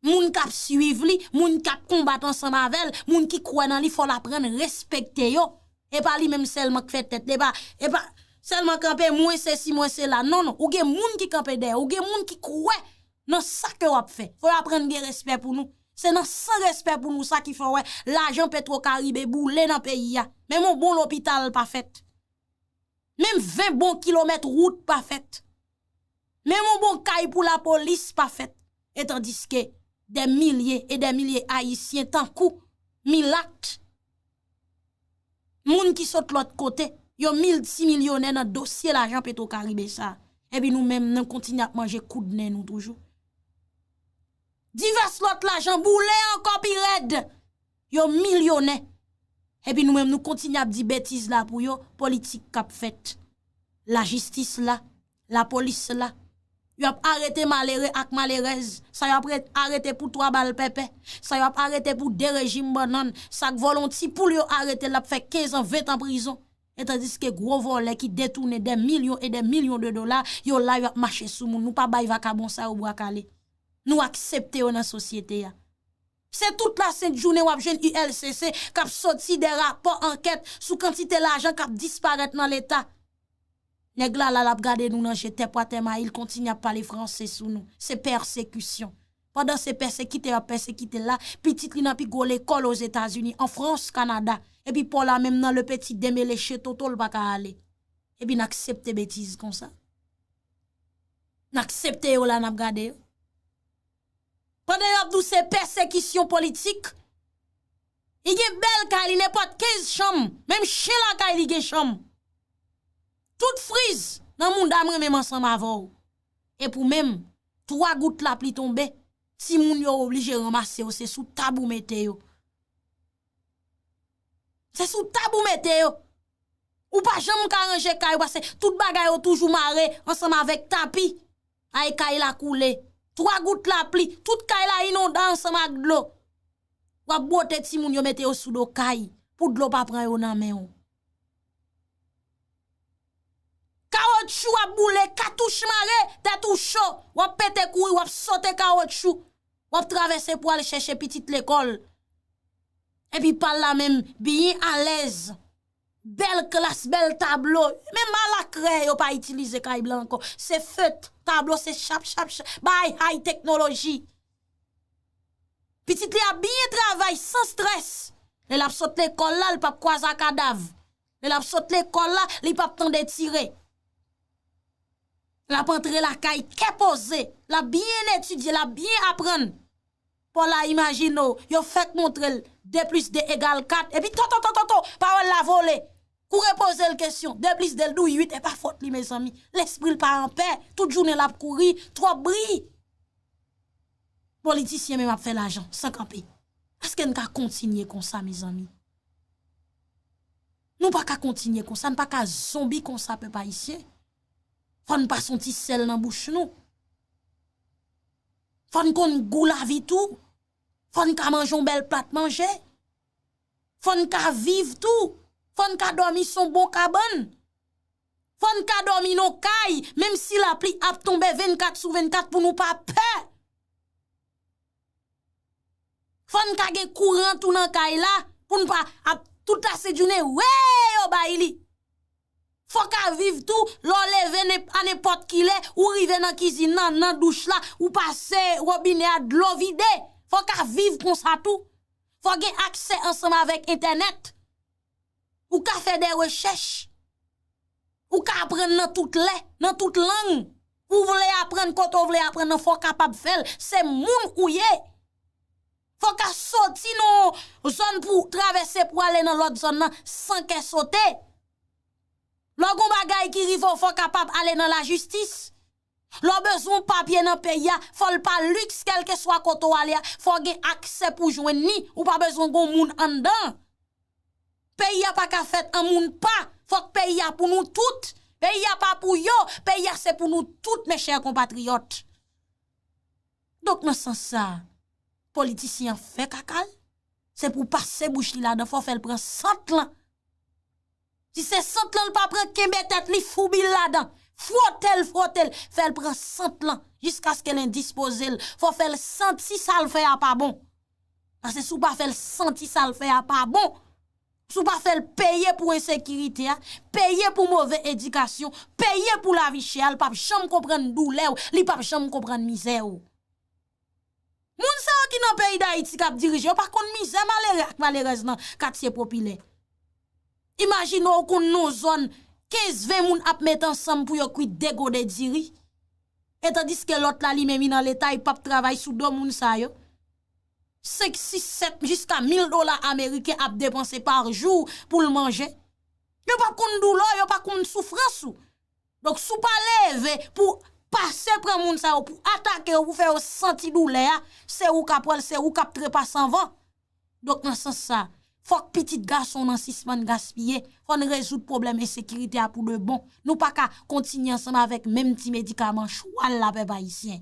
Moun k ap swiv li, moun k ap konbat ansanm avè l, moun ki kwè nan li, fò l aprann respekte yo. E pa li menm sèlman k fè tèt li. E pa, e pa sèlman kanpe, mwen sesi, mwen sela. Non, non. Ou gen moun ki kanpe dèyè. Ou gen moun ki kwè nan sa ke w ap fè. Fò yo aprann gen respè pou nou. Se nan san respè pou nou sa ki fè w wè lajan Petro Caribe boule nan peyi a. Menm yon bon lopital pa fèt. Menm ven bon kilomèt wout pa fèt. Menm yon bon kay pou lapolis pa fèt. E tandiske dè milye e dè milye Ayisyen tankou milat, moun ki sot lòt kote, yo miltimilyonè nan dosye lajan Petro Caribe sa. Epi nou menm, nou kontinye ap manje koud nen nou toujou. Divès lòt lajan boule ankò pi rèd. Yo milyonè. Epi nou menm nou kontinye ap di betiz la pou yo, politik k ap fèt. Lajistis la, lapolis la. Yo ap arete malere ak malerèz. Sa yo ap re-, arete pou twa bal pèpè. Sa yo ap arete pou de rejim bannann. Sa k vòlè yon ti poul yo arete l ap fè kenz an, ven an prizon. E tandiske gwo vòlè ki detounen dè milyon e dè milyon de dola, yo la yo ap mache sou moun. Nou pa bay vakabon sa yo bwa kale. Nou aksepte yo nan sosyete a. Se tout lasent jounen w ap jwenn U L C C k ap soti de rapò ankèt sou kantite lajan k ap disparèt nan Leta. Nèg la la l ap gade nou nan je, tèpwa tèmayil, kontinye ap pale franse sou nou. Se pèsekisyon. Pandan se pèsekite y ap pèsekite l la, pitit li nan pi gwo lekòl Ozetazini, an Frans, Kanada. Epi pa w la menm nan le peti demele che toto l pa ka ale. Epi n aksepte betiz konsa. N aksepte yo la n ap gade yo. Pandan y ap di w se pèsekisyon politik, li gen bèl kay li, nenpòt kenz chanm, menm chen lakay li gen chanm. Tout friz nan mouda m renmen m ansanm avè w. Epi w menm, twa gout lapli tonbe, timoun yo oblije ranmase yo, se sou tab ou mete yo. Se sou tab ou mete yo. Ou pa janm ka ranje kay ou, paske tout bagay yo toujou mare ansanm avèk tapi. Ay, kay la koule. Twa gout lapli, tout kay la inonde ansanm ak dlo. W ap bwote timoun yo mete yo sou do kay pou dlo pa pran yo nan men w. Kawotchou ap boule, katouch mare, tèt ou cho, w ap pete kouri, w ap sote kawotchou, w ap travèse pou al chèche pitit lekòl. Epi pa l la menm, byen alèz. Bèl klas, bèl tablo. Menm a la krè yo pa itilize kay blan ankò. Se fèt, tablo se chap, chap, chap. Bay high technology. Pitit li ap byen travay san strès. Lè l ap sot lekòl la, l p ap kwaze a kadav. Lè l ap sot lekòl la, li p ap tande tire. L ap antre lakay kè poze. L ap byen etidye, l ap byen aprann. Paul la, imajine w, yo fèk montre l de plis de egal kat, epi to, to, to, to, to, pawòl la vole. Kouri poze l kesyon, de plis de l di w uit, e pa fòt li, mezanmi. Lespri l pa anpè, tout jounen l ap kouri, twòp bri. Politisyen menm ap fè lajan, san kanpe. Èske n ka kontinye konsa, mezanmi? Nou pa ka kontinye konsa, n pa ka zonbi konsa, pèp ayisyen. Fò n pase yon ti sèl nan bouch nou. Fò n konn gou lavi tou. Fò n ka manje yon bèl plat manje. Fò n ka viv tou. Fò n ka dòmi sou yon bon kabann. Fò n ka dòmi nan yon kay, menm si lapli ap tonbe vennkat sou vennkat pou nou pa pè. Fò n ka gen kouran tou nan kay la, pou n pa ap tout lasent jounen, wè yo bay li. Fò w ka viv tou, lè w leve nen-, a nenpòt ki lè, ou rive nan kizin nan, nan douch la, ou pase wobinè a, dlo vide. Fò w ka viv konsa tou. Fò w gen aksè ansanm avèk entènèt. Ou ka fè de rechèch. Ou ka aprann nan tout lè, nan tout lang. Ou vle aprann kote w vle aprann nan, fò w kapab fè l. Se moun ou ye. Fò w ka soti nan yon zòn pou w travèse pou w ale nan lòt zòn nan san kè sote. Lè w gen yon bagay ki rive w, fò w kapab ale nan lajistis. Lè w bezwen yon papye nan peyi a, fò l pa liks, kèlkeswa kote w ale a, fò w gen aksè pou w jwenn li. Ou pa bezwen gen yon moun anndan. Peyi a pa ka fèt an moun pa. Fòk peyi a pou nou tout. Peyi a pa pou yo. Peyi a se pou nou tout, mes chers compatriotes. Donk, nan sans sa, politisyen an fè kaka l. Se pou pase bouch li ladan, fò w fè l pran sant lan. Si se sant lan l pa pran, kenbe tèt li, foubi l ladan. Fwote l, fwote l, fè l pran sant lan, jiskaske l endispoze l. Fò w fè l santi sa l fè a pa bon. Paske si w pa fè l santi sa l fè a pa bon, si w pa fè l peye pou ensekirite a, peye pou move edikasyon, peye pou lavi chè a, l p ap janm konprann doulè w, li p ap janm konprann mizè w. Moun sa yo ki nan peyi Dayiti k ap dirije, yo pa konn mizè malere ak malerèz nan katye popilè. Imajine w konn nan yon zòn, kenz ven moun ap met ansanm pou yo kwit de gode diri. E tandiske lòt la, li menm, li nan Leta, li p ap travay sou do moun sa yo. Senk, sis, sèt, jiska mil dola ameriken ap depanse pa jou pou l manje. Yo p ap konn doulè w, yo pa konn soufrans ou. Donk, si w pa leve pou pase pran moun sa yo, pou atake yo, pou fè yo santi doulè a, se ou k ap pran l, se ou k ap trepase anvan. Donk, nan sans sa, Fòk pitit gason w nan sispann gaspiye. Fò n rezoud pwoblèm ensekirite a pou de bon. Nou pa ka kontinye ansanm avèk menm ti medikaman chwal la, pèp ayisyen.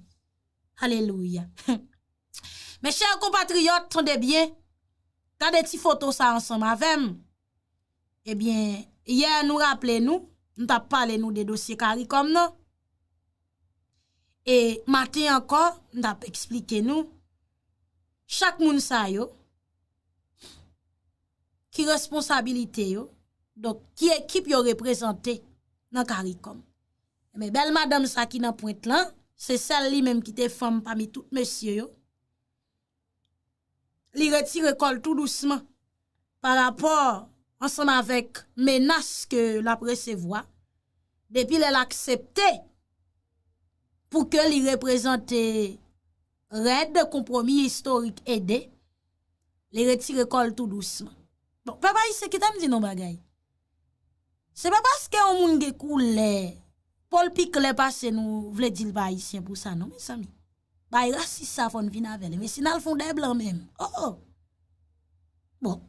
Alelouya. Mes chers compatriotes, tande byen. Gade ti foto sa ansanm avè m. Ebyen, yè nou raple nou, m t ap pale nou de dosye Karikòm nan. E maten ankò, m t ap eksplike nou, chak moun sa yo, ki responsabilite yo, donk, ki ekip yo reprezante nan Karikòm. Ebyen, bèl madanm sa ki nan pwent lan, se sèl li menm ki te fanm pami tout mesye yo. Li retire kò l tou dousman pa rapò ansanm avèk menas ke l ap resevwa depi lè l aksepte pou ke li reprezante Rèd Konpwomi Istorik Ede, li retire kò l tou dousman. Bon, pèp ayisyen, kite m di nou bagay. Se pa paske yon moun gen koulè, po l pi klè pase nou, vle di l pa ayisyen pou sa, non, mezanmi. Bay rasis sa, fò n fin avè l. Men si n al fè yon dèy blan menm. Oh, oh. Bon.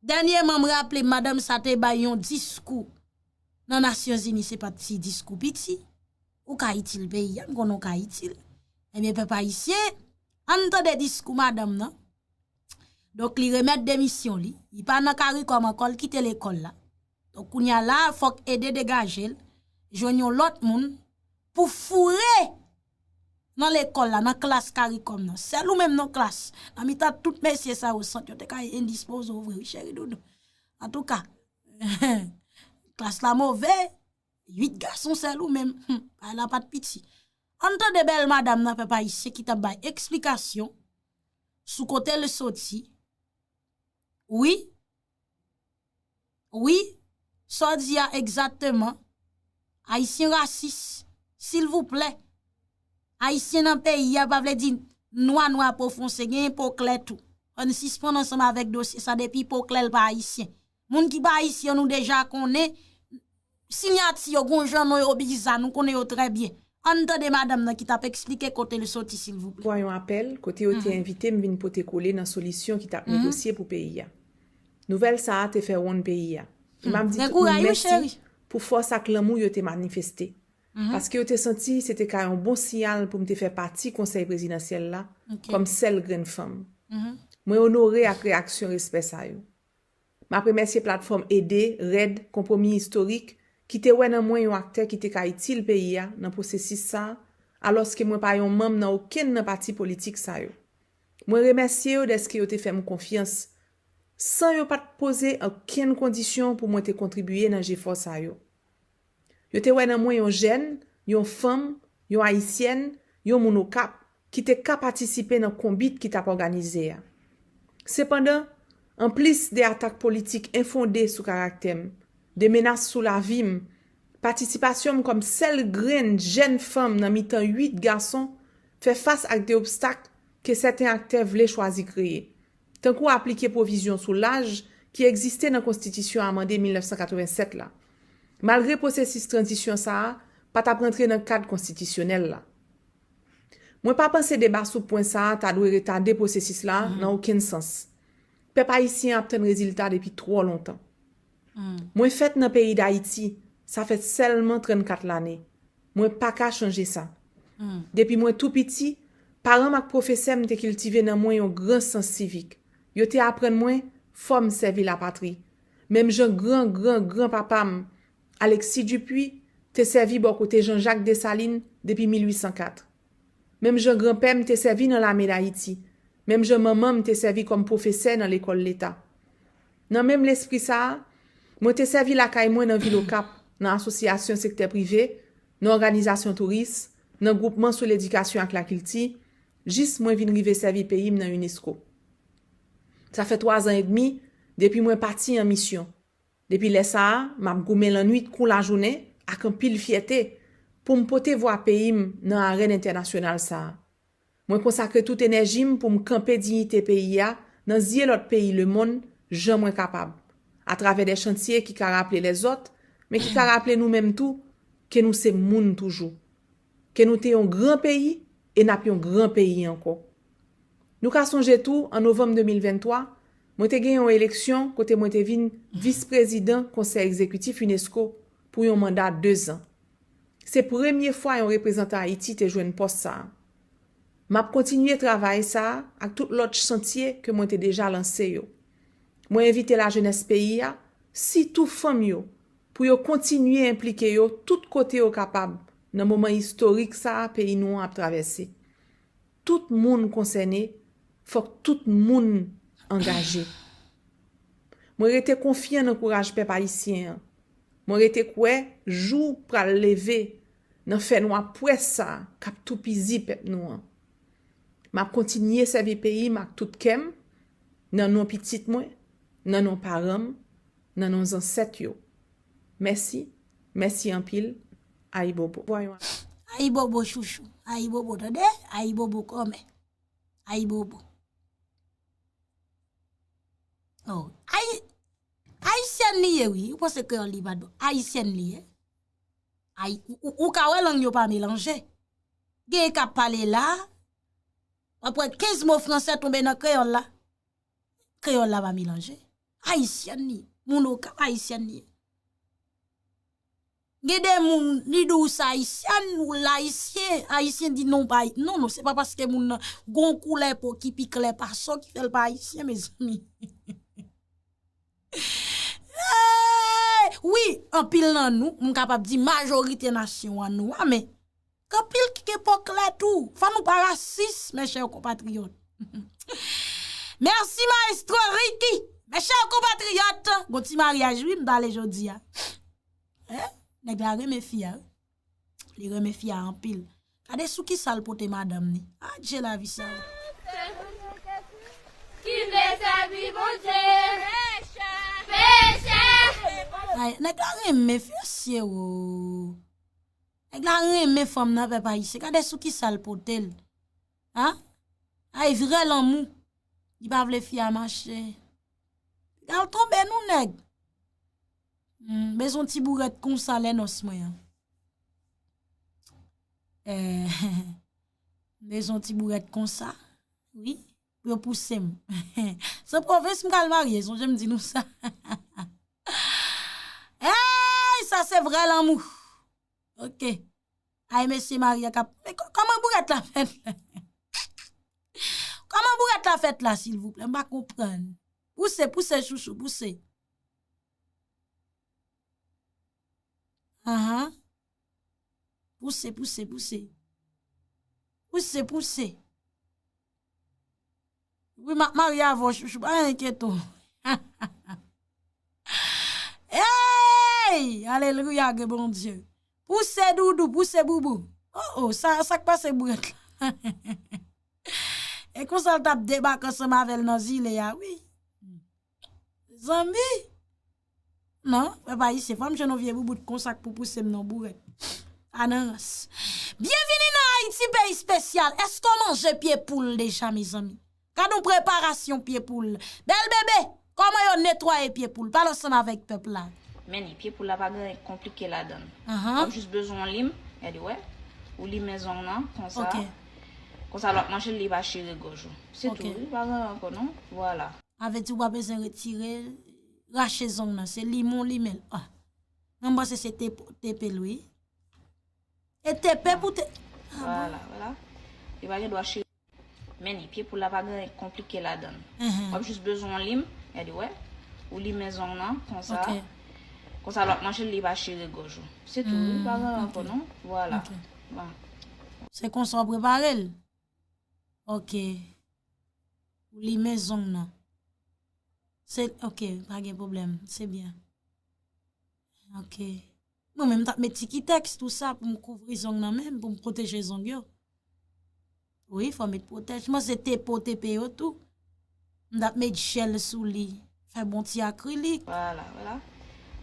Dènyèman, m raple, madanm sa te bay yon diskou nan Nasyonzini, se pa t ti diskou piti. Ou ka itil peyi a, m konnen w ka itil. Ebyen, pèp ayisyen, ann tande diskou madanm nan. Donk, li remèt demisyon li. Li pa nan Karikòm ankò, l kite lekòl la. Donk, kounye a la, fòk Ede degaje l, jwenn yon lòt moun pou foure nan lekòl la, nan klas Karikòm nan. Sèl ou menm nan klas, nan mitan tout mesye sa yo, sant yo te ka endispoze w vre, wi, cheri doudou. Antouka, klas la move, uit gason, sèl ou menm. Hum, bagay la pa t piti. Ann tande bèl madanm nan, pèp ayisyen, ki t ap bay eksplikasyon sou kote l soti. Wi, wi, sa w di a egzakteman. Ayisyen rasis, silvouplè. Ayisyen nan peyi a pa vle di nwa nwa po fonse, genyen po klè tou. Ann sispann ansanm avèk dosye sa, depi po klè l pa ayisyen. Moun ki pa ayisyen, nou deja konnen sinyati yo, gon jan non yo biza, nou konnen yo trè byen. Ann tande madanm nan ki t ap eksplike kote l soti, silvouplè. Vwa yon apèl kote yo te envite m vin pote kole nan solisyon ki t ap negosye pou peyi a. Nouvèl sa a te fè wonn peyi a. E m ap di tout moun mèsi pou fòs ak lanmou yo te manifeste. Paske yo te santi se te ka yon bon siyal pou m te fè pati Konsèy Prezidansyèl la kòm sèl grenn fanm. Mwen onore ak reyaksyon respè sa yo. M ap remèsye platfòm Ede, Rèd, Konpwomi Istorik, ki te wè nan mwen yon aktè ki te ka itil peyi a nan pwosesis sa a, alòske mwen pa yon manm nan okenn nan pati politik sa yo. Mwen remèsye yo dèske yo te fè m konfyans, san yo pa t poze okenn kondisyon pou mwen te kontribye nan jefò sa yo. Yo te wè nan mwen yon jèn, yon fanm, yon Ayisyèn, yon moun Okap, ki te ka patisipe nan konbit ki t ap òganize a. Sepandan, anplis de atak politik enfonde sou karaktè m, de menas sou lavi m, patisipasyon m kòm sèl grenn jèn fanm nan mitan uit gason fè fas ak de obstak ke sèten aktè vle chwazi kreye, tankou aplike pwovizyon sou laj ki egziste nan Konstitisyon amande mil nèf san katrevennsèt la, malgre pwosesis tranzisyon sa a pa t ap rantre nan kad konstitisyonèl la. Mwen pa panse deba sou pwen sa a ta dwe retade pwosesis la nan okenn sans. Pèp ayisyen an ap tann rezilta depi twò lontan. Mwen fèt nan peyi Dayiti, sa fè sèlman trannkat lane. Mwen pa ka chanje sa. Depi mwen tou piti, paran m ak pwofesè m te kiltive nan mwen yon gran sans sivik. Yo te aprann mwen fò m sèvi lapatri. Menm jan gran, gran, gran papa m, Alexis Dupuy, te sèvi bò kote Jean-Jacques Dessalines depi mil uit san kat. Menm jan granpè m te sèvi nan Lame Dayiti, menm jan manman m te sèvi kòm pwofesè nan lekòl leta. Nan menm lespri sa a, mwen te sèvi lakay mwen nan vil Okap, nan asosyasyon sektè prive, nan òganizasyon touris, nan gwoupman sou ledikasyon ak lakilti, jis mwen vin rive sèvi peyi m nan unesco. Sa fè twazan edmi depi mwen pati an misyon. Depi lè sa a, m ap goumen lannwit kou lajounen ak anpil fyète pou m pote vwa peyi m nan arèn entènasyonal sa a. Mwen konsakre tout enèji m pou m kanpe diyite peyi a nan zye lòt peyi lemonn jan mwen kapab, atravè de chantye ki ka raple lèzòt, men ki ka raple nou menm tou ke nou se moun toujou, ke nou te yon gran peyi e n ap yon gran peyi ankò. Nou ka sonje tou, an novanm de mil venntwa, Mwen te gen yon eleksyon kote mwen te vin vis prezidan Konsèy Egzekitif unesco pou yon manda dezan. Se premye fwa yon reprezantan Ayiti te jwenn pòs sa a. M ap kontinye travay sa a ak tout lòt chantye ke mwen te deja lanse yo. Mwen envite lajenès peyi a, sitou fanm yo, pou yo kontinye enplike yo tout kote yo kapab nan moman istorik sa a peyi nou an ap travèse. Tout moun konsène, fòk tout moun angaje. Mwen rete konfyan nan kouraj pèp ayisyen an. Mwen rete kwè jou pral leve nan fènwa pwès sa a k ap toupizi pèp nou an. M ap kontinye sèvi peyi m ak tout kè m, nan non pitit mwen, nan non paran m, nan non zansèt yo. Mèsi, mèsi anpil, ayibobo. Ayibobo chouchou, ayibobo tande, ayibobo kòmè, ayibobo. Oh, ayi, ayisyèn li ye wi, ou panse kreyòl li pa dou, ayisyèn li ye. Ay, ou, ou, ou ka wè lang yo pa melanje. Gen k ap pale la, w ap wè kenz mo fransè tonbe nan kreyòl la. Kreyòl la pa melanje. Ayisyèn li. Moun Okap ayisyèn li. Gen de moun, li di w se ayisyèn, ou l ayisyen, ayisyen di non, pa, non, non, se pa paske moun nan gon koulè po ki pi klè pase w ki fè l pa ayisyen, mezanmi. Ey! Wi, anpil nan nou, m kapab di majorite nasyon an nwa, men gen anpil ki gen po klè tou. Fò nou pa rasis, mes chers compatriotes. Mèsi, maestro Ricky. Mes chers compatriotes, gon ti maryaj, wi, m pale jodi a. Eh, nèg la renmen fi a, wi. Li renmen fi a anpil. Gade sou kisa l pote madanm ni. Adje lavi sa. Ki vle sèvi Bondye. Peche. Ay, nèg la renmen fi a, sye wo. Nèg la renmen fanm nan, pèp ayisyen. Gade sou kisa l pote l. Ha? Ay, vrè lanmou. Li pa vle fi a mache. Piga l tonbe nou, nèg. Hmm, bezwen ti bourèt konsa lè nòs mwen an. Eh, bezwen ti bourèt konsa. Wi, pou yo pouse m. Se pwovens m kal marye, sonje m di nou sa. Ey, sa se vrè lanmou. Ok. Ay, mesye marye k ap, men kò-, kòman bourèt la fèt la? Kòman bourèt la fèt la, silvouplè? M pa konprann. Pouse, pouse, chouchou, pouse. Ahan. Pouse, pouse, pouse. Pouse, pouse. Wi, m ap marye avè w, chouchou, pa enkyete w. Hey! Alelouya, gen Bondye. Pouse doudou, pouse boubou. Oh, oh, sa, sa k pase bourèt la? E konsa l t ap debake ansanm avè l nan zile a, wi. Zanmi. Non, pèp ayisyen, fò m jwenn yon vye boubout konsa k pou pouse m nan bourèt. A nan rans. Byenvini nan Ayiti, peyi espesyal. Èske w manje pye poul deja, mezanmi? Gad yon preparasyon pye poul. Bèl bebe, kòman yo netwaye pye poul? Pale ansanm avèk pèp la. Men ni, pye poul la pa gen anyen k konplike ladan l. Ahan. W ap jis bezwen yon lim, gade, wè. Ou limen zong nan, konsa. Ok. Konsa, lè w ap manje l, li pa chire gòj ou. Se tou, wi, pa gen anyen ankò, non. Vwala. Sa vle di ou pa bezwen retire, rache zong nan. Se limen w limen l. Ah. Mwen panse se tepe, tepe l, wi. E tepe pou te, ah bon? Vwala, vwala. Li pa gen dwa chire. Men ni, pye poul la pa gen anyen k konplike ladan l. Mhm. W ap jis bezwen yon lim, gade, wè. Ou limen zong nan, konsa. Ok. Konsa, lè w ap manje l, li pa chire gòj ou. Se tou, wi, pa gen anyen ankò, non. Vwala. Ok. Bon. Se konsa w prepare l? Ok. Ou limen zong nan. Se, ok, pa gen pwoblèm. Se byen. Ok. Mwen menm, m t ap met ti kitèks, tou sa, pou m kouvri zong nan menm, pou m pwoteje zong yo. Wi, fò met pwotèj. Mwen se tepe w tepe yo tou. M t ap met jèl sou li. Fè bon ti akrilik. Vwala, vwala.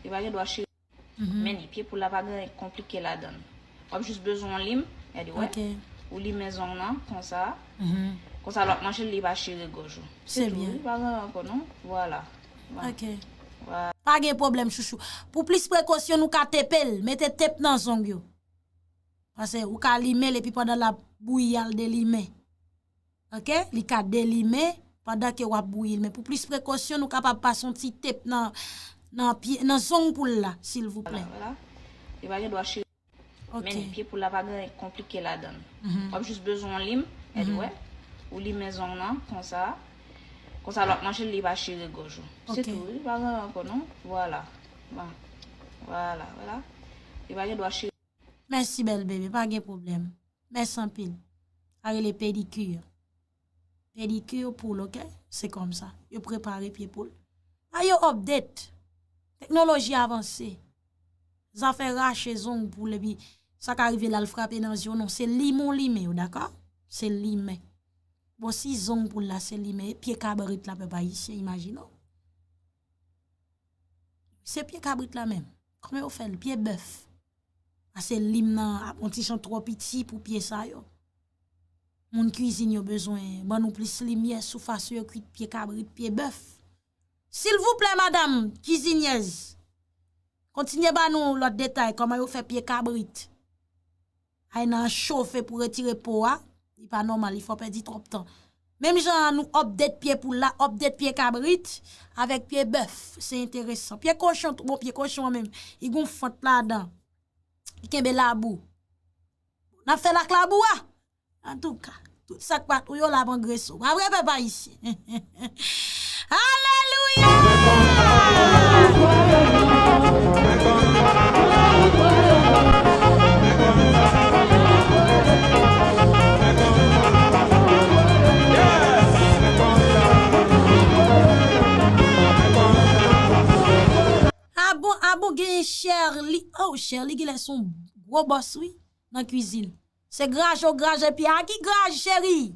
Li pa gen dwa chire. Mhm. Men ni, pye poul la pa gen anyen k konplike ladan l. W ap jis bezwen yon lim, gade, wè. Ok. Ou limen zong nan, konsa. Mhm. Konsa, lè w ap manje l, li pa chire gòj ou. Se tou, wi, pa gen anyen ankò, non. Vwala. Vwala. Ok. Vwala. Pa gen pwoblèm, chouchou. Pou plis prekosyon, nou ka tepe l. Mete tep nan zong yo. Paske ou ka limen l epi pandan l ap bouyi, al delimen. Ok? Li ka delimen, pandan ke w ap bouyi l. Men pou plis prekosyon, nou kapab pase yon ti tep nan, nan pye, nan zong poul la, silvouplè. Vwala, vwala. Li pa gen dwa chire. Ok. Men pye poul la pa gen anyen konplike ladan l. Mhm. W ap jis bezwen yon lim, èd, mhm, wè. Ou limen zong nan, konsa. Konsa, lè w ap manje l, li pa chire gòj ou. Se, ok, tou, li pa gen anyen ankò, non. Vwala. Bon. Vwala, vwala. Li pa gen dwa chire. Mèsi, bèl bebe, pa gen pwoblèm. Mèsi anpil. Sa rele pedikir. Pedikir poul, ok? Se kòmsa. Yo prepare pye poul. A yo update. Teknoloji avanse. Zafè rache zong poul epi sa ka rive l al frape nan zye w, non. Se limen w limen yo, dakò? Se limen. Bon, si zong poul la se limen, e pye kabrit la, pèp ayisyen, imajine w. Se pye kabrit la menm. Kòman yo fè l? Pye bèf. Pase lim nan ap yon ti jan twò piti pou pye sa yo. Moun kwizin yo bezwen ban nou plis limyè sou fason yo kwit pye kabrit, pye bèf. Silvouplè, madam kizinyèz, kontinye ban nou lòt detay, kòman yo fè pye kabrit. Ay nan chofe pou retire po a, li pa nòmal, li fè w pèdi twòp tan. Menm jan an nou update pye poul la, update pye kabrit avèk pye bèf, se enteresan. Pye kochon, bon, pye kochon an menm, li gon fant ladan, li kenbe labou. N ap fè l ak labou a. Antouka, tout sa k pa tou yo la pran greso. Pa vre, pèp ayisyen? Alelouya! A bon, a bon, genyen Sherly. Oh, Sherly genlè se yon gwo bòs, wi, nan kwizin. Se graje w graje pye a. Ki graj, cheri?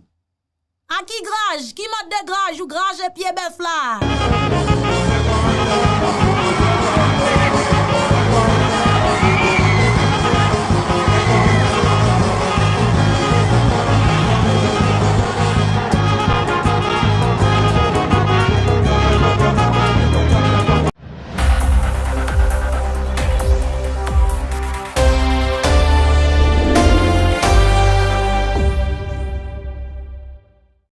A ki graj? Ki mòd de graj ou graje pye bèf la?